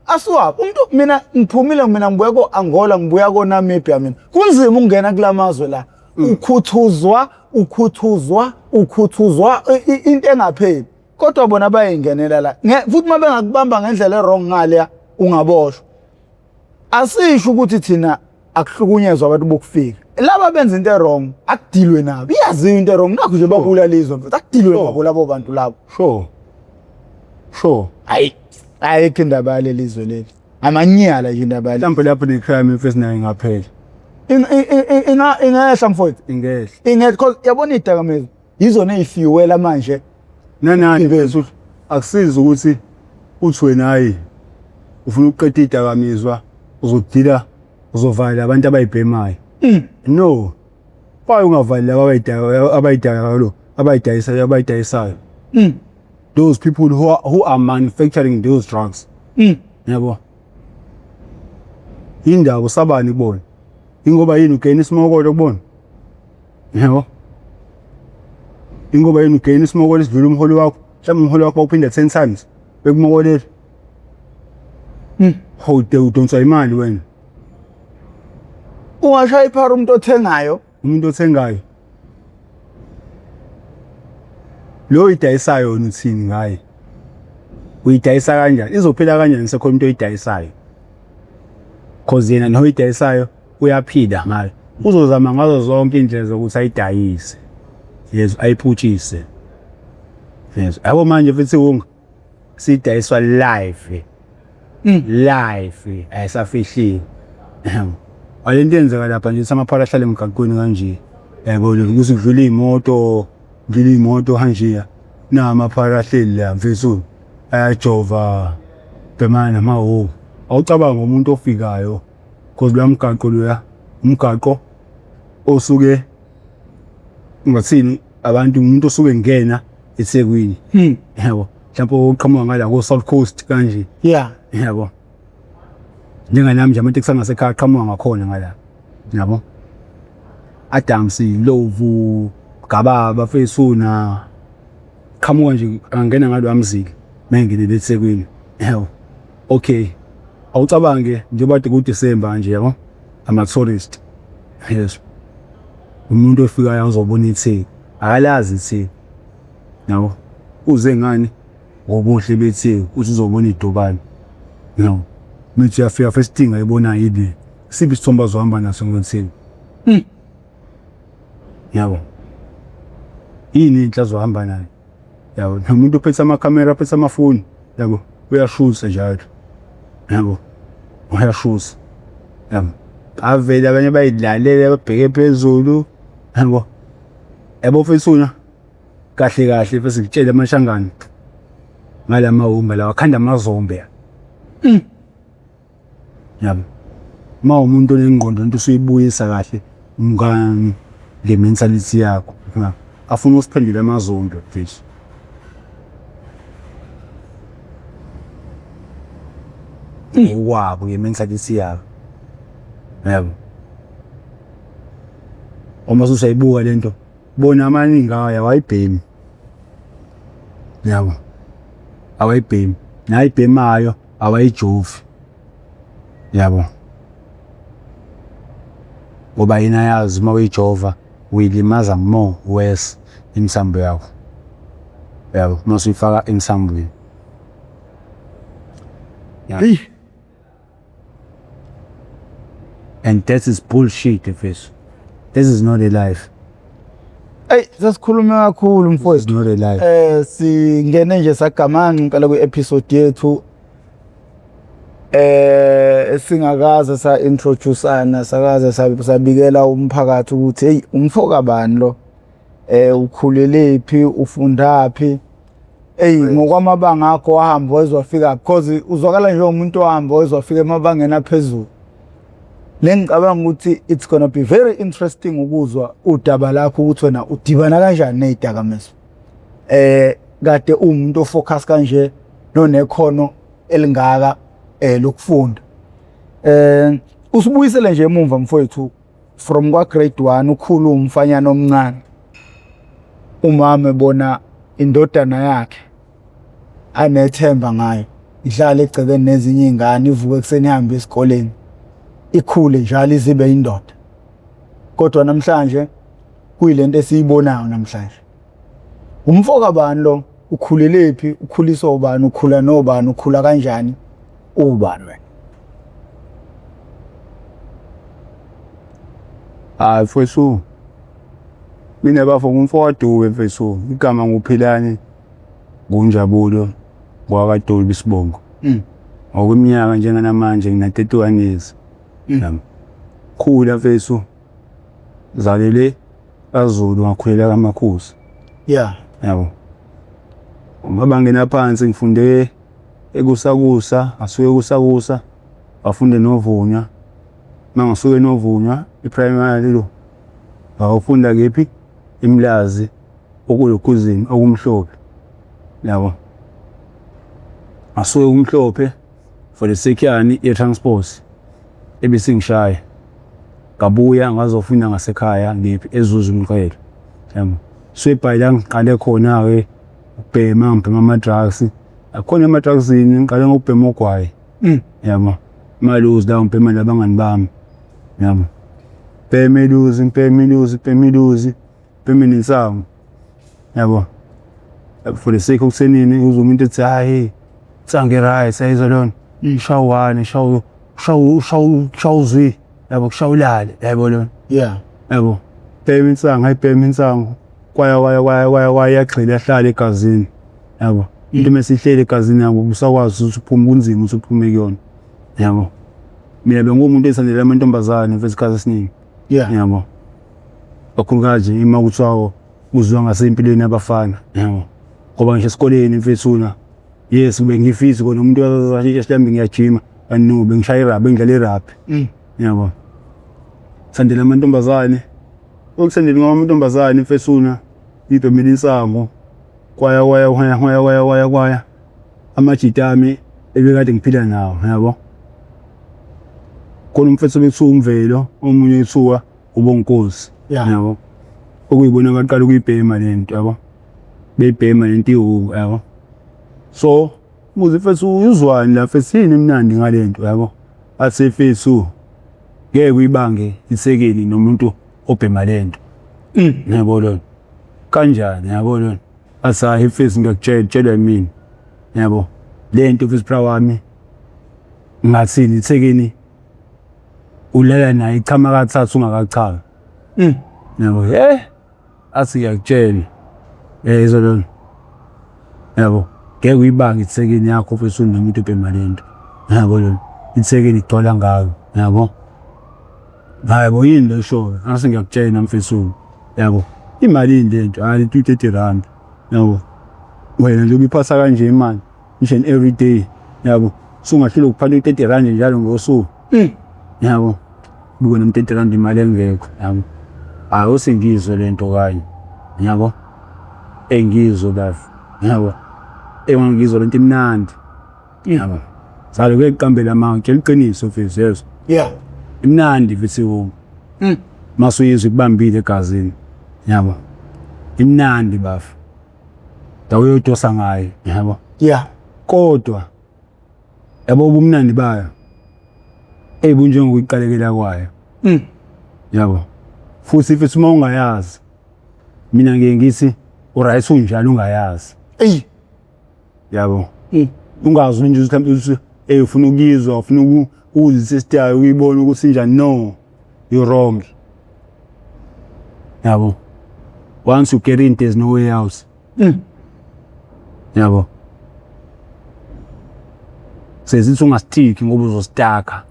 asuwaphi umuntu mina ngiphumile mina ngibuya ko-Angola ngibuya ko-Namibia mina. Kunzima ukungena kulamazwe la. Ukhuthuzwa, ukhuthuzwa, ukhuthuzwa into engapheli. Kodwa bona bayingenela la. Futhi uma bengakubamba ngendlela e-wrong ngaleya ungaboshwa. Asisho ukuthi thina akuhlukunyezwa abantu bokufika. Laba benza into e-wrong akudilwe nabo. Iyaziwa into e-wrong nakho nje babulala izwe mfethu akudilwe nabo labo bantu labo. Sure. Sure. Hayi ayikho indaba yaleli zwe leli. Amanyala nje indaba yaleli. Mhlawumbe lapho ne-crime mfethu nayo ingaphela. Ingehla mfowethu. Ingehla. Ingehla because yabona idakamizwa yizona ezifuwela manje. Nanani mfethu akusizi ukuthi uthi wena hayi ufuna ukuqeda idakamizwa uzodila uzovala abantu abayibhemayo. No. Why ungavali laba abayidaka abayidaka lo abayidayisayo abayidayisayo. Those people who are manufacturing those drugs. Yabo. Indaba usabani kubona? Ingoba yini ugena isimokolo kubona? Yabo. Ingoba yini ugena isimokolo esidlula umholo wakho? Mhlawumbe umholo wakho bawuphinda 10 times bekumokolela. Hode udonsa imali wena. Ungashaya iphara umuntu othengayo. Umuntu othengayo. Lo oyidayisayo wena uthini ngaye? Uyidayisa kanjani? Izophila kanjani sekhona umuntu oyidayisayo? Cause yena noyidayisayo uyaphila ngayo. Uzozama ngazo zonke indlela zokuthi ayidayise. Yes, ayiphutshise. Yes. Yabo manje futhi wunga sidayiswa live. Live ayisafihliwe. Alento yenzeka lapha nje samaphara ahlale emgaqweni kanje. Yabo ukuthi kudlula imoto, kudlula imoto hanjeya. Na amaphara ahleli la mfethu. Ayajova. Ubhemana namahowu. Awucabange umuntu ofikayo cause loya mgaqo loya umgaqo osuke ungathini abantu umuntu osuke engena eThekwini. Yabo. Mhlawumbe oqhamuka ngala ko South Coast kanje. Yabo. Njenganami nje amatekisi angasekhaya aqhamuka ngakhona ngala. Yabo. Adams, Lovu, Gababa, Fesuna. Qhamuka nje angena ngaloya mzila mengenele eThekwini. Yabo. Okay. Awucabange njengoba kade kuDecember nje yabo. Ama tourist. Yes. Umuntu ofikayo azobona iTheku. Akalazi iTheku. Yabo. Uze ngani? Ngobuhle beTheku uthi uzobona idubane. No. Mithi uyafika first thing ayibonayo ile. Siphi isithombe azohamba naso ngoTheku? Yabo. Yini inhle azohamba nayo? Yabo, nomuntu ophethe amakhamera, ophethe amafoni, yabo, uyashutha njalo. Yabo. Uyashutha. Yabo. Avele abanye bayilalele babheke phezulu. Yabo. Yabo mfethu kahle kahle bese ngitshele amashangane ngalamawumba lawa akhanda amazombe. Yabo. Uma umuntu onengqondo into usuyibuyisa kahle umngani nge-mentality yakho. Afuna usiphendule amazombe mfethu. Ngokwabo nge-mentality yabo. Yabo. Uma usuyayibuka lento bona amaningi ayo awayibhemi. Yabo. Awayibhemi. Nayibhemayo awayijovi. Yabo. Ngoba yena ayazi uma uyijova uyilimaza more worse imithambo yakho. Yabo, uma usuyifaka emthambweni. Yeah. And that is bullshit, mfethu. This is not a life. Ey sesikhulume kakhulu mfowethu. Not a life. Singene nje sagamanxa impela kwi-episode yethu singakaze sa introduceana sakaze sabikela umphakathi ukuthi hey umfoka bani lo ukhulelephi ufundaphi. Ey ngokwamabanga akho wahamba wezwafika because uzwakala njengomuntu ohamba wezwafika emabangeni aphezulu. Lengicabanga ukuthi it's gonna be very interesting ukuzwa udaba lakho ukuthi wena udibana kanjani nezidakamizwa. Kade uwumuntu ofocus kanje nonekhono elingaka lokufunda. Usibuyisele nje emumva mfowethu from kwa grade 1 ukhulu umfanyana omncane. Umama ebona indodana yakhe anethemba ngayo idlala egcekeni nezinye izingane ivuke ekuseni ihambe esikoleni ikhule njalo izibe indoda. Kodwa namhlanje kuyilento esiyibonayo namhlanje. Umfoka bani lo? Ukhulelephi? Ukhuliswa ubani? Ukhula nobani? Ukhula kanjani? Ubani wena? Hayi mfowethu. Mina bafo ngumfowadube mfethu. Igama nguPhilani nguNjabulo ngwakaDube isibongo. Ngokweminyaka njenganamanje ngina 31 years. Khula mfethu. Zalele kaZulu ngakhulela kaMakhuzi. Yeah. Yabo. Ngoba ngena phansi ngifunde ekusakusa, ngasuke ekusakusa ngafunde novunywa. Mangisuke novunywa i-primary lo ngawufunda kephi iMlazi okulokhuzini okumhlophe. Yabo. Ngasuke kumhlophe for the sake yani ye-transport ebisingishaya. Ngabuya ngazofunda ngasekhaya ngephi eZuzu Umqhele. Yabo. So ebhayi la ngiqale khona-ke ukubhema, ngibhema ama-drugs. Akhona ema-drugsini ngiqale ngokubhema ugwayi. Yabo. Maluzi la ngibhema nabangani bami. Yabo. Bhema iluzi, ngibhema iluzi, ngibhema iluzi, ngibheme nensangu. Yabo. For the sake okusenini uzwe umuntu ethi hayi insangu i-right ayizwa lona. Shawu one, shawu shawu shawu shawu zwi. Yabo kushawu ulale yabo lona. Yeah. Yabo. Bhema insangu, ayibhema insangu. Kwaya kwaya kwaya kwaya kwaya yagxila yahlala egazini. Yabo. Into mesihleli egazini yabo usakwazi ukuthi uphume kunzima ukuthi uphume kuyona. Yabo. Mina bengumuntu ethandela amantombazane mfethu isikhathi esiningi. Yeah. Yabo. Kakhulukazi uma kuthiwa kuzwa ngasempilweni yabafana. Yabo. Ngoba ngisho esikoleni mfethu na Yes, bengifisi kona umuntu wasashintsha mhlawumbe ngiyajima, kanti no, bengishaya irabhi, bengidlala irabhi. Yabo. Sandela amantombazane. Okusendela ngoba amantombazane mfesuna ngibhemela insangu. Kwaya kwaya kwaya kwaya kwaya kwaya kwaya. Amajita ami ebekade ngiphila nawo, yabo. Khona umfethu bekuthiwa uMvelo, omunye kuthiwa uBonkosi. Yabo. Okuyibona abaqala ukuyibhema lento, yabo. Beyibhema lento iwuku, yabo. So, muze mfethu uzwani la mfethu yini emnandi ngalento, yabo. Athi mfethu ngeke uyibange isekeli nomuntu obhema lento. Yabo lona. Kanjani yabo lona? Athi hayi mfethu ngiyakutshela, tshelwa yimina. Yabo. Lento mfethu bra wami ngathini ithekeni ulala naye ichama kathathu ungakachami. Yabo, eh athi ngiyakutshela. Eh izolo lona. Yabo, ngeke uyibange ithekeni yakho mfethu nomuntu obhema lento. Yabo lona. Ithekeni igcwala ngayo, yabo. Hayi bo yini le shoyo? Ngase ngiyakutshela mfethu. Yabo. Imali yini lento? Hayi 230 rand. Yabo. Wena nje ubiphatha kanje imali each and every day. Yabo. Sungahlula ukuphatha u-30 rand njalo ngosuku. Yabo. Buke noma 30 rand imali engekho. Yabo. Hayi usingizwe lento kanye. Yabo. Engizwe bafo. Yabo. Engangizwa lento imnandi. Yabo. Salo kuyeqambela amanga, tshela iqiniso mfethu yezwa. Imnandi mfethu iwunga. Masuyizwa ikubambile egazini. Yabo. Imnandi bafo. Dawo uyodosa ngayo, yabo. Kodwa yabo ubumnandi bayo. Ey bunjengokuyiqalekela kwayo. Yabo. Futhi mfethu uma ungayazi mina ngiye ngithi uright unjalo ungayazi. Ey. Yabo. Ungazi nje ukuthi mhlawumbe uthi hey ufuna ukuyizwa, ufuna ukuzitestayo ukuyibona ukuthi injani. No. You're wrong. Yabo. Once you get in there's no way out. Yabo. Sezithi ungastiki ngoba uzostaka.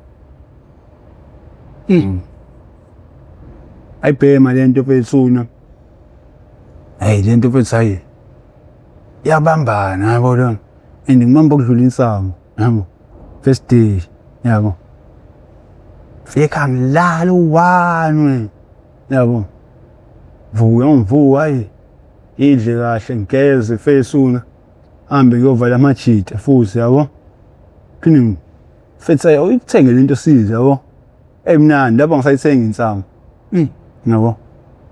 Ayibhema lento mfethu. Hey lento mfethu hayi. Iyabambana yabo lona. And ngibamba ukudlula insangu, yabo. First day, yabo. Fika ngilala u-one, yabo. Vuka ngivuka hayi. Idle kahle ngigeze mfethu. Hambe ngiyovala amajita futhi yabo. Phinde mfethu uyithenge lento size yabo. Emnandi lapho ngisayithenga insangu. Yabo.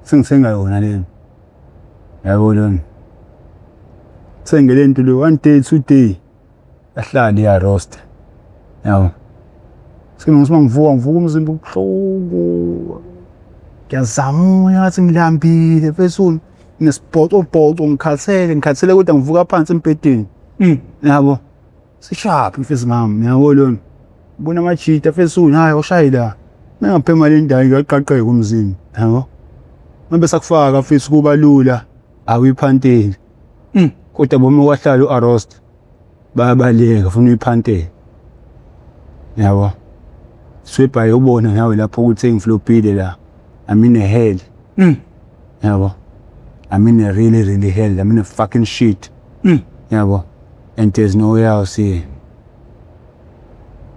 Sengithenga yona lena. Yabo lona. Thenge lento le one day two day. Yahlala iya roast. Yabo. Sengithi mangivuka ngivuka umzimba ubuhlungu. Ngiyazama ngathi ngilambile mfethu. Ngesibhocobhoco ngikhathele ngikhathele kodwa ngivuka phansi embhedeni. Yabo. Sishaphi mfethu ngami yabo lona. Ubona amajita mfethu hayi oshaye la. Mengaphema le ndawo ngiyaqaqeka umzimba yabo. Ngabe sakufaka mfethu kuba lula awuyiphanteli. Kodwa boma wahlala uArost bayabaleka funa uyiphantele. Yabo. Swebhaye ubona nawe lapho ukuthi ngiflopile la. I'm in a hell. Yabo. I'm in a really really hell. I'm in a fucking shit. Yabo. And there's no way out here.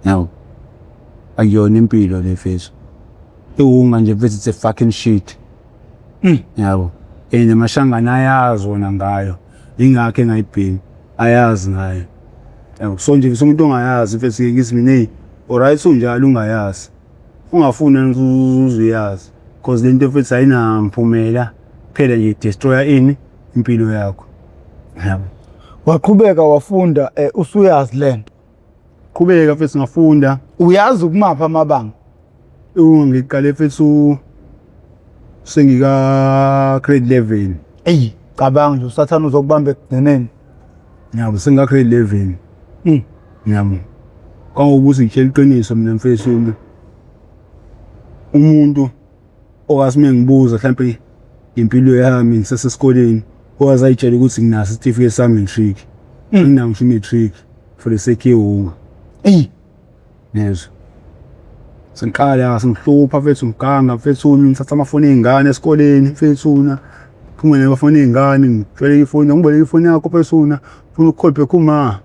Yabo. Akuyona impilo le mfethu. Iwunga nje mfethu it's a fucking shit. Yabo. And amashangana ayazi wona ngayo. Ingakho engayibhemi. Ayazi ngayo. Yabo. So nje umuntu ongayazi mfethu ngithi mina hey, alright unjalo ungayazi. Ungafuni uzuyazi. Cause lento mfethu ayinamphumela. Phela nje destroya ini impilo yakho. Yabo. Waqhubeka wafunda usuyazi lento. Qhubeka mfethu ngafunda. Uyazi ukumapha amabanga? Ngiqale mfethu sengika grade 11. Ey, cabanga nje usathana uzokubamba ekugcineni. Yabo sengika grade 11. Yabo. Kangokuthi ngitshela iqiniso mina mfethu. Umuntu okathi mengibuza mhlambe impilo yami ngisesesikoleni owaze ayitshela ukuthi nginaso isitifiketi sami matric. Nginawo ngisho i-matric for the sake yewunga. Ey, Nezwa. Sengiqala sengihlupha mfethu ngiganga mfethu ngithatha amafoni ey'ngane esikoleni mfethu phume namafoni ey'ngane ngitshwele ifoni ngiboleke ifoni yakho mfethu ufuna ukucall back uma.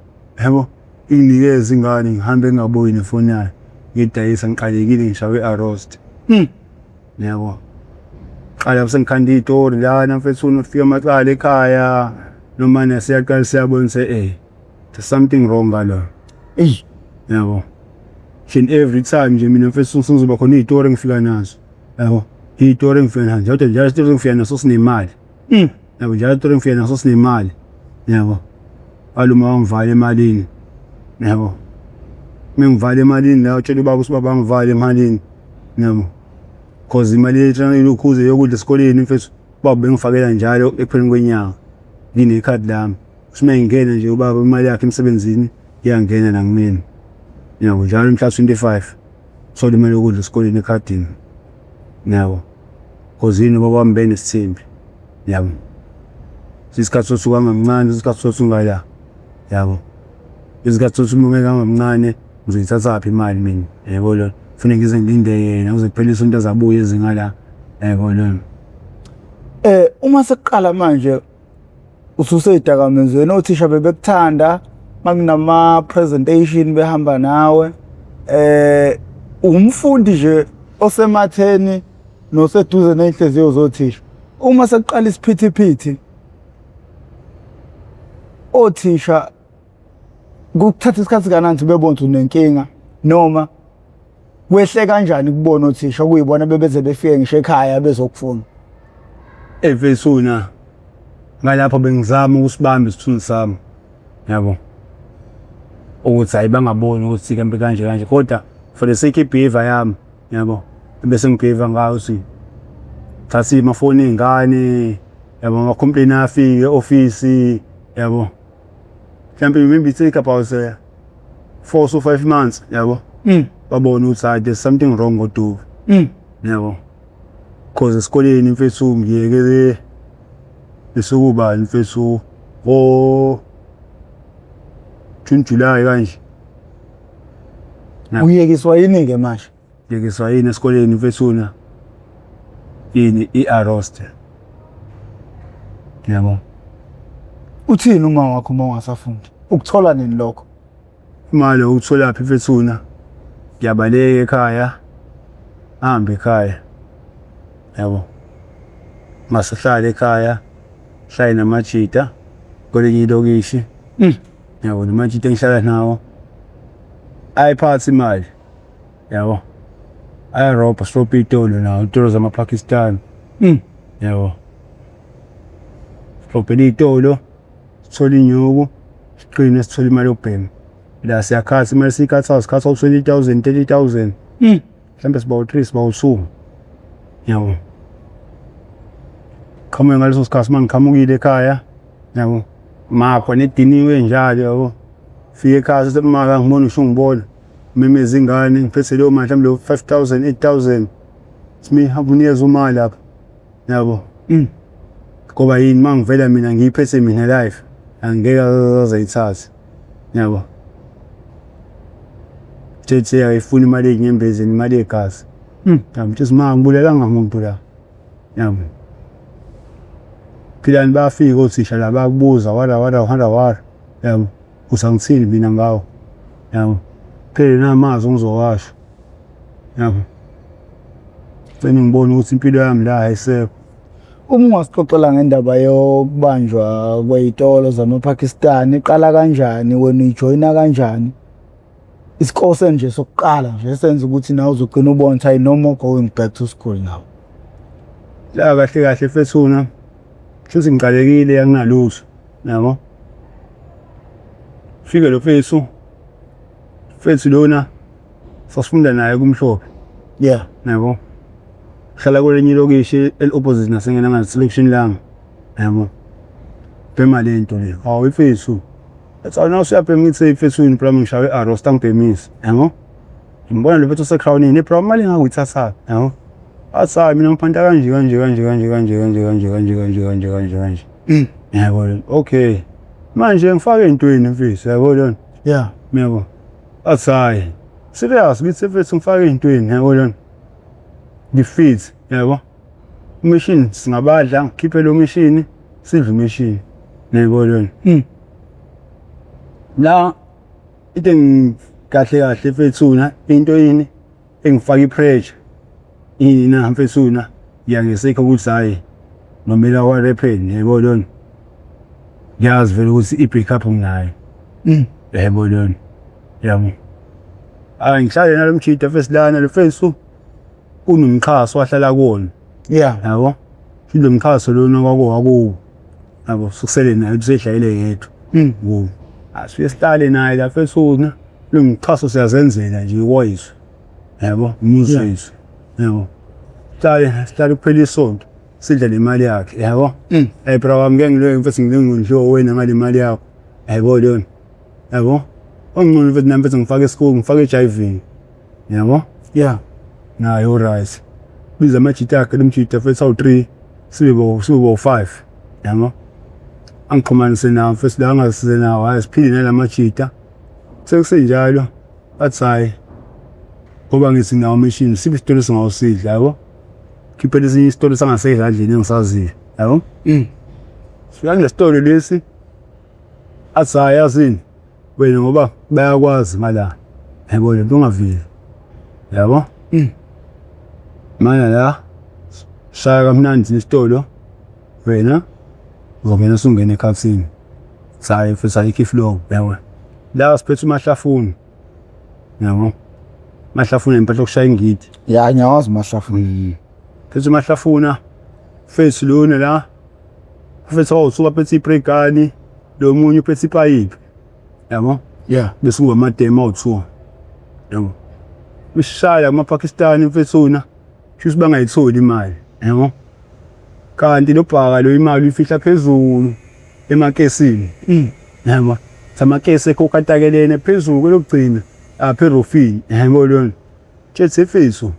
Yabo, inginikeze ingane ngihambe ngingabuyi nefoni yayo. Ngidayisa ngiqalekile ngishawe i-arrest. Yabo. Qala sengikhanda iy'tori lana mfethu ufika amacala ekhaya noma nesiyaqala siyabona ukuthi eh there's something wrong ngalo. Eyi. Yabo. And every time nje mina mfethu sengizoba khona iy'tori engifika nazo. Yabo. Iy'tori engifika nazo njalo njalo isitori engifika naso sinemali. Yabo njalo isitori engifika naso sinemali. Yabo. Aluma wangivala emalini. Yabo. Mengivala emalini la utshela ubaba ukuthi ubaba angivala emalini. Yabo. Cause imali yelokhuze yokudla esikoleni mfethu ubaba bengifakela njalo ekupheleni kwenyanga. Nginekhadi lami. Futhi uma ngingena nje ubaba imali yakhe emsebenzini iyangena nakumina. Yabo njalo mhla 25 thola imali yokudla esikoleni ekhadini. Yabo. Cause yini ubaba wami benesithembi. Yabo. Isikhathi sokuthi ukangamncane, isikhathi sokuthi ungala. Yabo. Isikhathi sokuthi uma ngamncane ngizoyithathaphi imali mina. Yabo lo. Kufanele ngize ngilinde yena kuze kuphele isonto azabuye eze ngala. Yabo lo. Uma sekuqala manje ususeyidakamizweni othisha bebekuthanda makunama presentation behamba nawe umfundi nje osematheni noseduze nenhliziyo zothisha. Uma sekuqala isiphithiphithi othisha kukuthatha isikhathi kanani bebona ukuthi unenkinga noma kwehle kanjani kubona othisha kuyibona bebeze befike ngisho ekhaya bezokufuna? Efesuna ngalapho bengizama ukusibamba isithunzi sami. Yabo. Ukuthi hayi bangaboni ukuthi kambe kanje kanje kodwa for the sake behavior yami yabo bese ngibehave ngayo ukuthi thatha amafoni ey'ngane yabo ama-complain afike e-ofisi yabo mhlawumbe maybe take about 4 to 5 months yabo. Babona ukuthi hayi, there's something wrong ngoDuve. Yabo, cause esikoleni mfethu ngiyeke besukubani mfethu ngo June, July kanje. Uyekiswa yini-ke manje? Ngiyekiswa yini esikoleni mfethu na yini i-arrest yabo. Uthini uma wakho uma ungasafundi? Ukuthola nini lokho? Imali ukutholaphi mfethu? Ngiyabaleka ekhaya, ahambe ekhaya yabo, masihlale ekhaya, hlale namajita kwelinye ilokishi. Yabo, namajita engihlala nawo ayiphathi imali yabo, ayarobha, sirobha iy'tolo nawo, iy'tolo zama-Pakistan. Yabo, sirobhela iy'tolo, sithole inyuku, siqine, sithole imali yokubhema la, siyakhatha imali siyikhathayo, sikhatha u-20,000, 30,000. Mhlawumbe siba u-three, siba u-two yabo. Qhamuke ngaleso sikhathi uma ngiqhamukile ekhaya yabo, makhona ediniwe njalo yabo, fike ekhaya sethi maka ngibona ngisho ungibona memeza ingane ngiphethe leyo mali mhlawumbe leyo 5000, 8000 simi hamba unikeze uma lapha yabo. Ngoba yini uma ngivela mina ngiyiphethe mina life angeke azayithathe yabo. Thethe ayifuni imali ey'nyembezi, imali yegazi. Yabo, mtshisi ma ngibulelanga muntu la yabo. Philani bayafika othisha la bayakubuza wara wara wara wara yabo, usangithini mina ngawo yabo, phele namazwi engizowasho yabo. Gcine ngibona ukuthi impilo yami la ayisekho. Uma ungasixoxela ngendaba yokubanjwa kwey'tolo zamaPakistan, iqala kanjani, wena uyijoyina kanjani? Isikole nje sokuqala nje esenza ukuthi nawe uzogcina ubona ukuthi hayi, no more going back to school now. La kahle kahle mfethuna shuthi ngiqalekile anginalutho yabo. Fike lo mfethu, mfethu lona sasifunda naye kumhlophe. Yabo, hlala kwelinye ilokishi eli-opposite nasengena ngaselokishini lami yabo. Bhema le nto le, hawu mfethu, ethi awuna usuyabhema, ngithi mfethu yini phela ngishawe i-arrest angibhemisi yabo. Ngibona lo mfethu ose-crownini bro, imali engaka uyithathaphi yabo? Athi hayi mina ngiphanta kanje kanje kanje kanje kanje kanje kanje kanje kanje kanje kanje kanje. Yabo, okay manje ngifake ey'ntweni mfethu yabo lona. Yabo, athi hhayi serious, ngithi mfethu ngifake ey'ntweni yabo lona, ngifit yabo, imishini singabadla, ngikhiphe lo mishini sidle imishini yabo lona. La. Into kahle kahle mfethuna into yini engifaka i-pressure yini na mfethuna ngiyangesekho ukuthi hhayi nomela kwa-repen yebo lona ngiyazi vele ukuthi i-break up nginayo. Yebo lona yabo. Hayi ngihlale nalo mjida first lana lo fesu kunomxhaso wahlala kuwona. Yeah. Yabo. Lo mxhaso lona kwako wakuwo. Yabo sukusele naye usedlayile yedwa. Wo. Asifike sihlale naye la fethu lo mxhaso siyazenzela nje iwoyizwe. Yabo, umuzi wethu. Yabo. Sihlale sihlale kuphela isonto sidle le mali yakhe, yabo. Eh bra wami ngeke ngiloye mfethu ngilengondliwa wena ngale mali yakho. Yabo lona. Yabo. Ongcono mfethu nami mfethu ngifake esikhulu ngifake ejayivini. Yabo? Yeah. Nayo right. Biza amajita akhe lemjita mfethu awu 3 sibe bo 5. Yabo? Angixhumanise nawo mfethu la angasize nawo hayi siphile nalamajita. Sekusenjalo athi hayi ngoba ngithi nawo machine sibe isitolo singawusidla yabo. Khiphela esinye isitolo sangasezandleni engisaziyo yabo. Sifika kulesitolo lesi athi hayi yazini wena ngoba bayakwazi ngala yabo lento ungaveli yabo. Mana la shaya kamnandi isitolo wena uzongena usungena ekhathini. Sayi futhi ayikho iflow yabo. La siphethe umahlafuni yabo. Mahlafuna impahla yokushaya ingidi. Ya ngiyawazi umahlafuna. Phethe umahlafuna fethu lona la fethu wawusuka phethe ipregani lo munye uphethe ipayipi yabo. Yeah. Bese kuba amademo awu-2 yabo. Bishaya kuma-Pakistani mfethuna shuthi bangayitholi imali yabo. Kanti lo bhaka lo imali uyifihla phezulu emakesini. Yabo. Samakesi ekhokatakelene phezulu kwelokugcina apha erofini yabo lona. Tshethe mfethu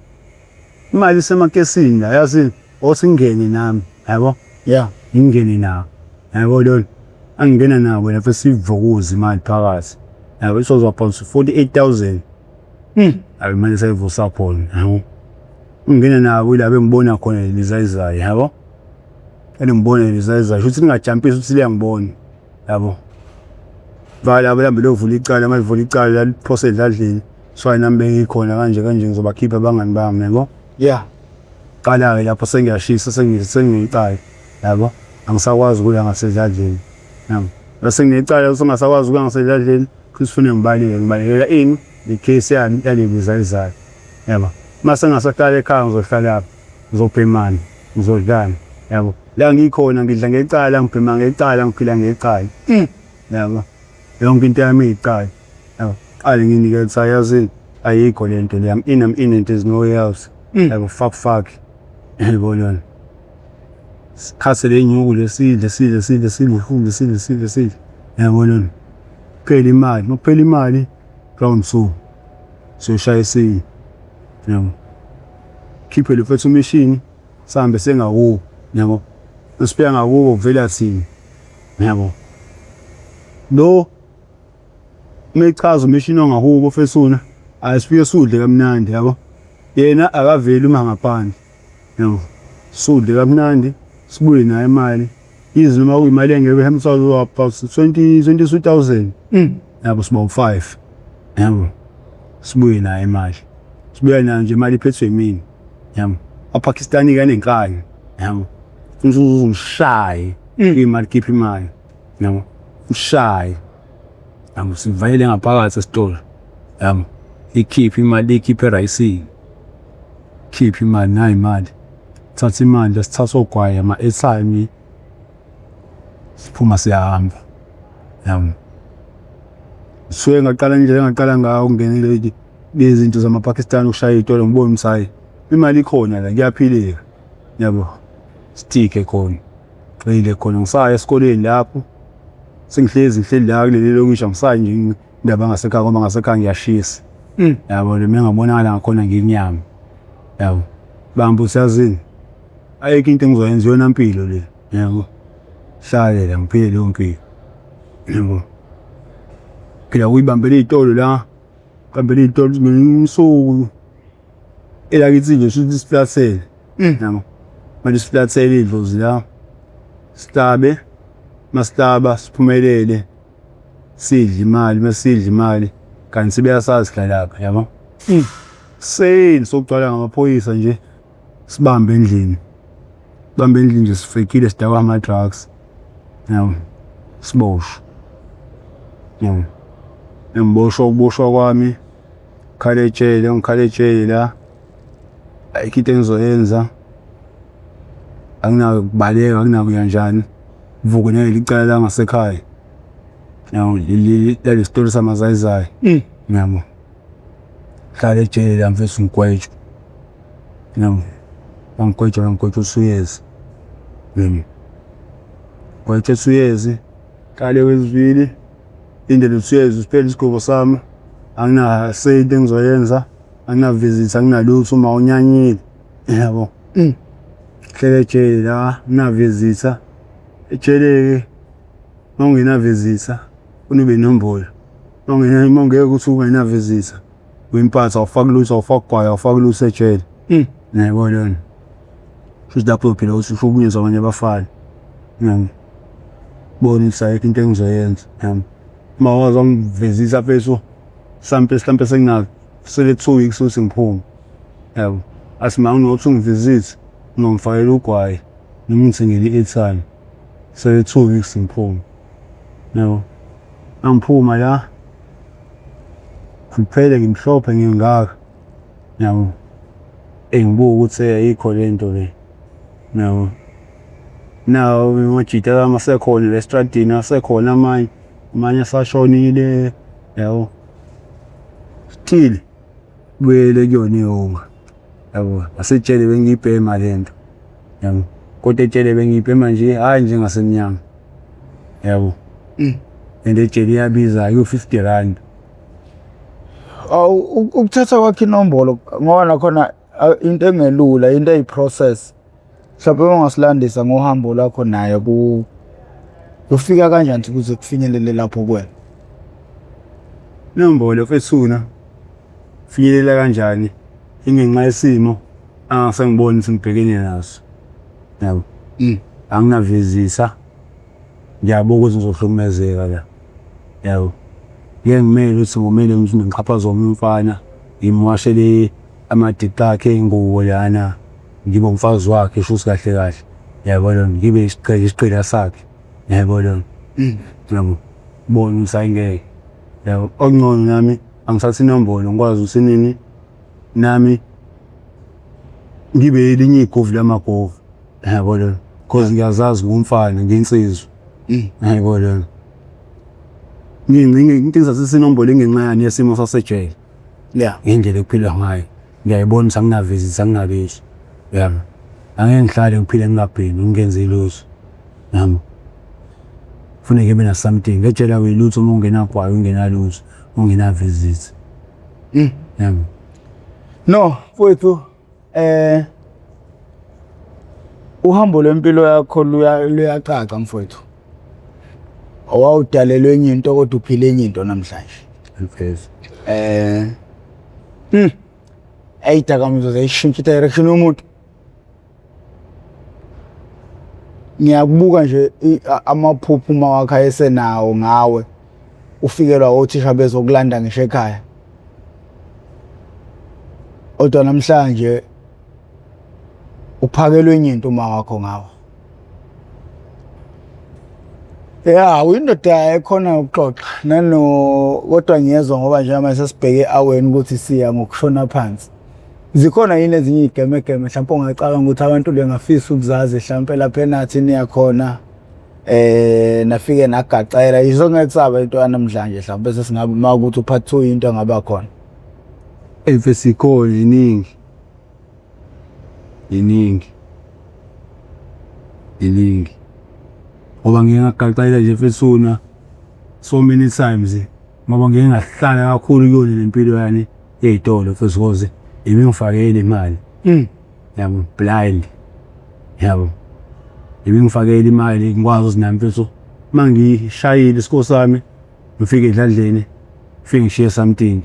imali isemakesini la yazi osingene nami yabo. Yeah. Ngingene nawo yabo lona. Angingena nabo lapho sivukuza imali phakathi. Yabo isozwa phansi 48000. Ayi imali seyivusa khona yabo. Ngingena nabo ilabo engibona khona lizayizayo yabo. Engibona lizayizayo futhi ningajampisi ukuthi liyangibona yabo. Vala balambe lovula icala malivula icala liphose edladleni. So nami bengikhona kanje kanje ngizobakhipha abangani bami yabo. Yeah. Qala-ke lapho sengiyashisa senginecala yabo. Angisakwazi ukuya ngasedladleni yabo. Bese nginecala sengingasakwazi ukuya ngasedladleni kusifune ngibaleke ngibalekela ini le case yami yalelizayizayo yabo. Mase ngingasahlala ekhaya ngizohlalaphi ngizobhemani ngizodlani yabo. La ngikhona ngidla ngecala ngibhema ngecala ngiphila ngecala yabo. Yonke into yami iyicala yabo. Qale nginike kuthi yazini ayikho le nto le I'm in I'm in and there's no way out. Yabo fuck fuck yabo lona. Sikhathe le nyuku lesidle sidle sidle sidle sidle sidle sidle sidle yabo lona. Kuphela imali makuphela imali round 2 siyoshaya esinye yabo. Khiphe le mfethu umishini sihambe sengakubo yabo. Masifika ngakubo kuvela thina yabo. Lo mechaza umishini ongakubo fethuna asifike sudle kamnandi yabo. Yena akaveli uma ngaphandle yabo. Sudle kamnandi sibuye nayo imali yize noma kuyimali engeke emsalo about 20 22000 yabo siba u5 yabo. Sibuye nayo imali sibuya nayo nje imali iphethwe yimina yabo. APakistani kanenkani yabo. Futhi uzungishaye imali khipha imali yabo. Ushaye yabo sivalele ngaphakathi esitolo yabo. Ikhiphe imali ikhiphe erayisini khiphe imali nayi imali thatha imali sithatha ogwayi ama-airtime siphuma siyahamba yabo. Suke ngaqala indlela engaqala ngayo ukungenela lezi zinto zamaPakistani ukushaya iy'tolo ngibona ukuthi hhayi imali ikhona la kuyaphileka yabo. Stike khona gxile khona ngisaya esikoleni lapho sengihlezi ngihleli la kuleli lokishi angisayi nje indaba yangasekhaya ngoba ngasekhaya ngiyashisa yabo. Le mina ngabonakala ngakhona ngiyinyama yabo. Bamba usazini ayikho into engizoyenza iyona mpilo le yabo. Hlale la ngiphile leyo mpilo yabo. Phila kuyibambela iy'tolo la bambela iy'tolo usuku elakithi nje shuthi siflathele yabo. Manje siflathele idlozi la sihlabe masihlaba siphumelele sidle imali masidle imali. Kanti sebeyasazi hlalapha yabo. Seni sokugcwala ngamaphoyisa nje sibambe endlini. Bambe endlini nje sifekile sidakwa ama-drugs. Yabo. Siboshwe. Yabo. Ngiboshwa ukuboshwa kwami. Khala ejele, ngikhala ejele la. Ayikho into engizoyenza. Anginakubaleka, anginakuya njani. Vuke naleli cala la ngasekhaya. Yabo, leli lalesi samazayizayi. Yabo. Hlala ejele la mfethu ngigwetshwe. Yabo. Bangigwetshwa bangigwetshwa 2 years. Yabo. Gwetshwe 2 years. Qale wezibili. Lindele 2 years siphele isigwebo sami. Anginasenti engizoyenza. Angina-visit, anginalutho uma unyanyile. Yabo. Hlele ejele la, angina-visitor. Ejele-ke uma ungena-visitor, funa ube inombolo. Uma ungeke ukuthi ube na-visitor, uyimpatha awufaki lutho, awufaki gwayi, awufaki lutho ejele. Uyayibona leyo nto? Shuthi lapho phela usuhlukunyezwa abanye abafana. Yabo. Bona ukuthi ayikho into engizoyenza. Yabo. Uma waze wangivezisa mfethu, mhlampe mhlampe sengina sele 2 weeks ukuthi ngiphume. Yabo. Athi ma unokuthi ungivizithe, ungangifakela ugwayi noma ungithengele i-airtime. Sele 2 weeks ngiphume. Yabo. Angiphuma la. Ngiphele ngimhlophe ngingaka. Yabo. Engibuka ukuthi ayikho le nto le. Yabo. Nawo amajita ami asekhona la estradini asekhona amanye, amanye asashonile yabo. Still buyele kuyona ihunga yabo. Nasejele bengiyibhema le nto yabo, kodwa ejele bengiyibhema nje hhayi njengasemnyango yabo. And ejele iyabiza iwu-50 rand. Awu ukuthatha kwakho inombolo ngoba nakhona into engelula into eyi-process. Mhlawumbe ungasilandisa ngohambo lwakho naye ku kufika kanjani ukuze kufinyelele lapho kuwena? Inombolo mfethuna finyelela kanjani ingenxa yesimo angasengiboni ukuthi ngibhekene naso. Yabo. Anginavezisa. Ngiyabuka ukuthi ngizohlukumezeka la. Yabo. Ngeke ngimele ukuthi ngomele ukuthi ngixhaphaze omunye umfana ngimwashele amadixa akhe ingubo lana ngibe umfazi wakhe shuthi kahle kahle. Yabo lona ngibe isigqila isigqila sakhe. Yabo lona. Yabo. Bona ukuthi ayingeke. Yabo. Okungcono nami angithathe inombolo ngikwazi ukuthi nini nami ngibe elinye igovu lamagovu. Yabo lona. Cause ngiyazazi ngumfana nginsizwa. Yabo lona. Ngingcinge into engizazisa inombolo ingenxa yani yesimo sasejele. Yeah. Ngendlela ekuphilwa ngayo. Ngiyayibona ukuthi anginavisits anginabisi. Yabo. Angeke ngihlale ngiphile ngingabhemi ngingenzi lutho. Yabo. Kufuneka ngibe na something. Ejele awuyilutho uma ungenagwayi ungenalutho ungena visit. Yabo. No, mfowethu uhambo lwempilo yakho luyacaca mfowethu. Owawudalelwe enye into kodwa uphile enye into namhlanje. Mfethu. Ayidakamizwa zayishintsha direction yomuntu. Ngiyakubuka nje amaphupho uma wakho ayesenawo ngawe ufikelwa othisha bezokulanda ngisho ekhaya. Kodwa namhlanje uphakelwe enye into uma wakho ngawe. Ya, uyindoda ekhona ukuxoxa nano kodwa ngiyezwa ngoba njengamanje sesibheke aweni ukuthi siya ngokushona phansi. Zikhona yini ezinye iy'gemegeme mhlawumpe ongacabanga ukuthi abantu bengafisa ukuzazi mhlawumpe lapha enathi niyakhona nafike nagacela izongetsaba into yanamhlanje mhlawumpe sesingabe uma ukuthi u-part 2 into engaba khona. Mfethu ikhona iningi. Iningi. Iningi. Ngoba ngike ngagaqela nje mfethuna so many times ngoba ngike ngahlala kakhulu kuyona le mpilo yani ey'tolo mfethu cause ibingifakela imali. Yabo, blind. Yabo. Ibingifakela imali ngikwazi ukuthi nami mfethu uma ngishayile isiko sami ngifike edladleni ngifike ngishiye something.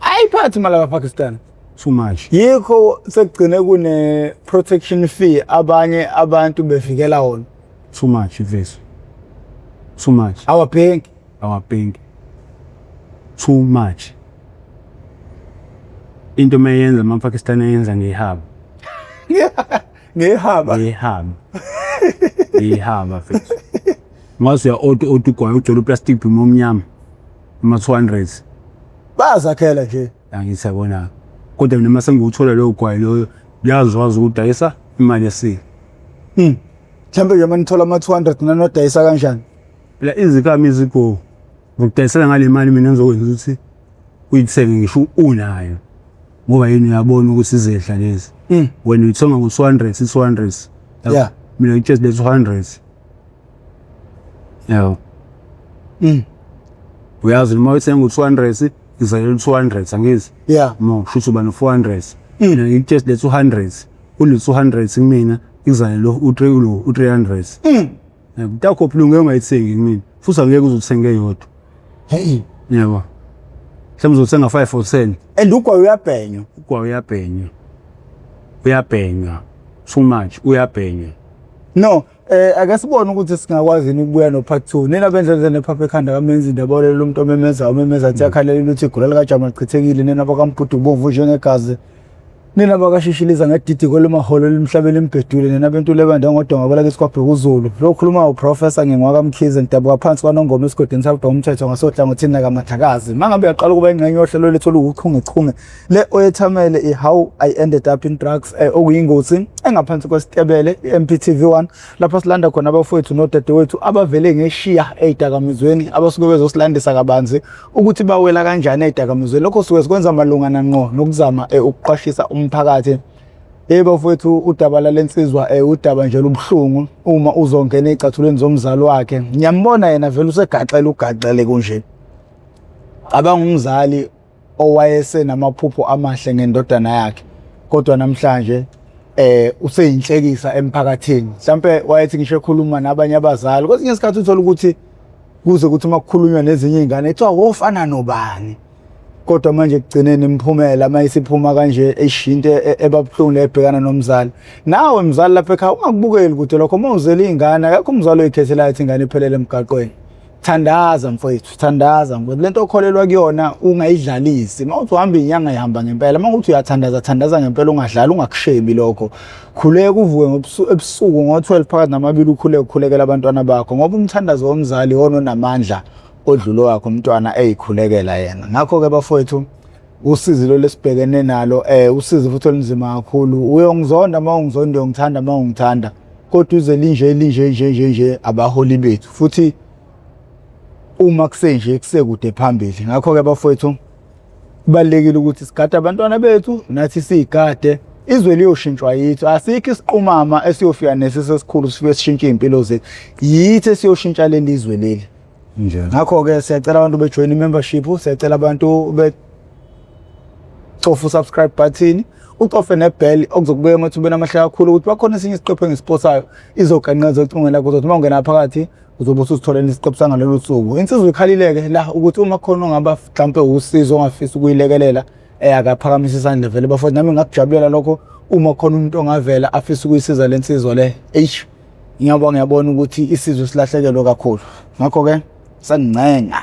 Ayiphathi imali abaPakistan. Too much. Yikho sekugcine kune protection fee abanye abantu bevikela wona. Too much mfethu. Too much. Awabhenki. Awabhenki. Too much. Into meyenza amaPakistani ayenza ngehaba. Ngehaba. Ngehaba. Ngehaba mfethu. Ngaze uya order order ugwayi ugcwele uplastic bin omnyama. Ama 200. Bayazakhela nje. Angithi yabona. Kodwa mina mase ngiwuthola lowo gwayi loyo ngiyazwazi ukudayisa imali esile. Mhlawumbe nje manithola ama 200 nanodayisa kanjani? Phela izikami izigo ngokudayisela ngale mali mina ngizokwenza ukuthi uyithenge ngisho unayo. Ngoba yini uyabona ukuthi izehla lezi. Wena uyithenga ngo-200 i-200. Yeah. Mina ngitshezi le 200. Yebo. Uyazi noma uyithenga ngo-200 izalela u-200 angizi. Yeah. No, shuthi uba no-400. Mina ngikutshezi le 200. Kule 200 kumina izalela u-3 lo u-300. Yebo, Ntakho phela ungeke ungayithengi kumina. Futhi angeke uze uthenge eyodwa. Hey. Yebo. Mhlawumbe uzothenga 5 or 10. And ugwayi uyabhenywa. Ugwayi uyabhenywa. Uyabhenywa. Too much uyabhenywa. No, ake sibone ukuthi singakwazi yini ukubuya no part 2. Nina bendlela nephapha ekhanda kamenzi indaba lo muntu omemeza omemeza athi yakhalela ukuthi igula likaJama lichithekile nina bakaMbhudu bomvu njengegazi. Nina bakashishiliza ngedidi kwelomaholo limhlabeni limbhedule nina bentule ebanda ngodonga kwelakithi kwaBhekuzulu. Lo khuluma uProfessor Ngingwaka Mkhize ngidabuka phansi kwaNongoma esigodini sababa umthetho ngasohlangothini lakaMathakazi. Mangabe uyaqala ukuba ingxenye yohlelo lethu oluwuchungechunge le oyethamele i-How I Ended Up in Drugs okuyingozi engaphansi kwesitebele i-MPTV1 lapho silanda khona abafowethu nodadewethu abavele ngeshiya ey'dakamizweni abasuke bezosilandisa kabanzi ukuthi bawela kanjani ey'dakamizweni. Lokho suke sikwenza malungana ngqo nokuzama ukuqwashisa umphakathi. Hey bafowethu, udaba lalensizwa udaba nje lubuhlungu uma uzongena ey'cathulweni zomzali wakhe. Ngiyambona yena vele usegaxele ugaxele kunje. Cabanga umzali owayesenamaphupho amahle ngendodana yakhe kodwa namhlanje useyinhlekisa emphakathini. Mhlampe wayethi ngisho ekhuluma nabanye abazali kwesinye isikhathi uthola ukuthi kuze kuthi uma kukhulunywa nezinye iy'ngane kuthiwa wofana nobani, kodwa manje ekugcineni imiphumela uma isiphuma kanje eish into ebabuhlungu le ebhekana nomzali. Nawe mzali lapha ekhaya ungakubukeli kude lokho, uma uzele iy'ngane akekho umzali oyikhethelayo ukuthi ingane iphelele emgaqweni. Thandaza mfowethu, thandaza mfowethu. Lento okholelwa kuyona ungayidlalisi. Uma uthi uhamba inyanga ihamba ngempela. Uma uthi uyathandaza thandaza ngempela ungadlali ungakushebi lokho. Khuleka uvuke ebusuku ngo-12 phakathi namabili ukhuleke ukhulekela abantwana bakho ngoba umthandazo womzali iwona onamandla odlula owakho umntwana eyikhulekela yena. Ngakho-ke bafowethu usizi lo lesibhekene nalo usizi futhi olunzima kakhulu. Uyongizonda uma ungizonda, uyongithanda uma ungithanda. Kodwa uze linje linje nje nje nje abaholi bethu futhi uma kusenje kusekude phambili. Ngakho-ke bafowethu kubalulekile ukuthi sigade abantwana bethu nathi siyigade. Izwe liyoshintshwa yithi, asikho isiqumama esiyofika nesiso esikhulu sifike sishintshe iy'mpilo zethu, yithi esiyoshintsha leli zwe leli. Njalo. Ngakho-ke siyacela abantu bejoyine i-membership, siyacela abantu becofa u-subscribe button, ucofe ne-bell okuzokubeka emathubeni amahle kakhulu ukuthi bakhona esinye isiqephu engisiposayo izoganqeza ocingweni lakho, uzothi uma ungena phakathi uzobe usuzitholela isiqephu sangalolu suku. Insizwa ikhalile-ke la ukuthi uma khona ongaba mhlampe usizo ongafisa ukuyilekelela akaphakamisa isandla vele bafowethu, nami ngingakujabulela lokho uma khona umuntu ongavela afise ukuyisiza le nsizwa le. Eish, ngiyabona ukuthi isizwe silahlekelwe kakhulu. Ngakho-ke sangincenga.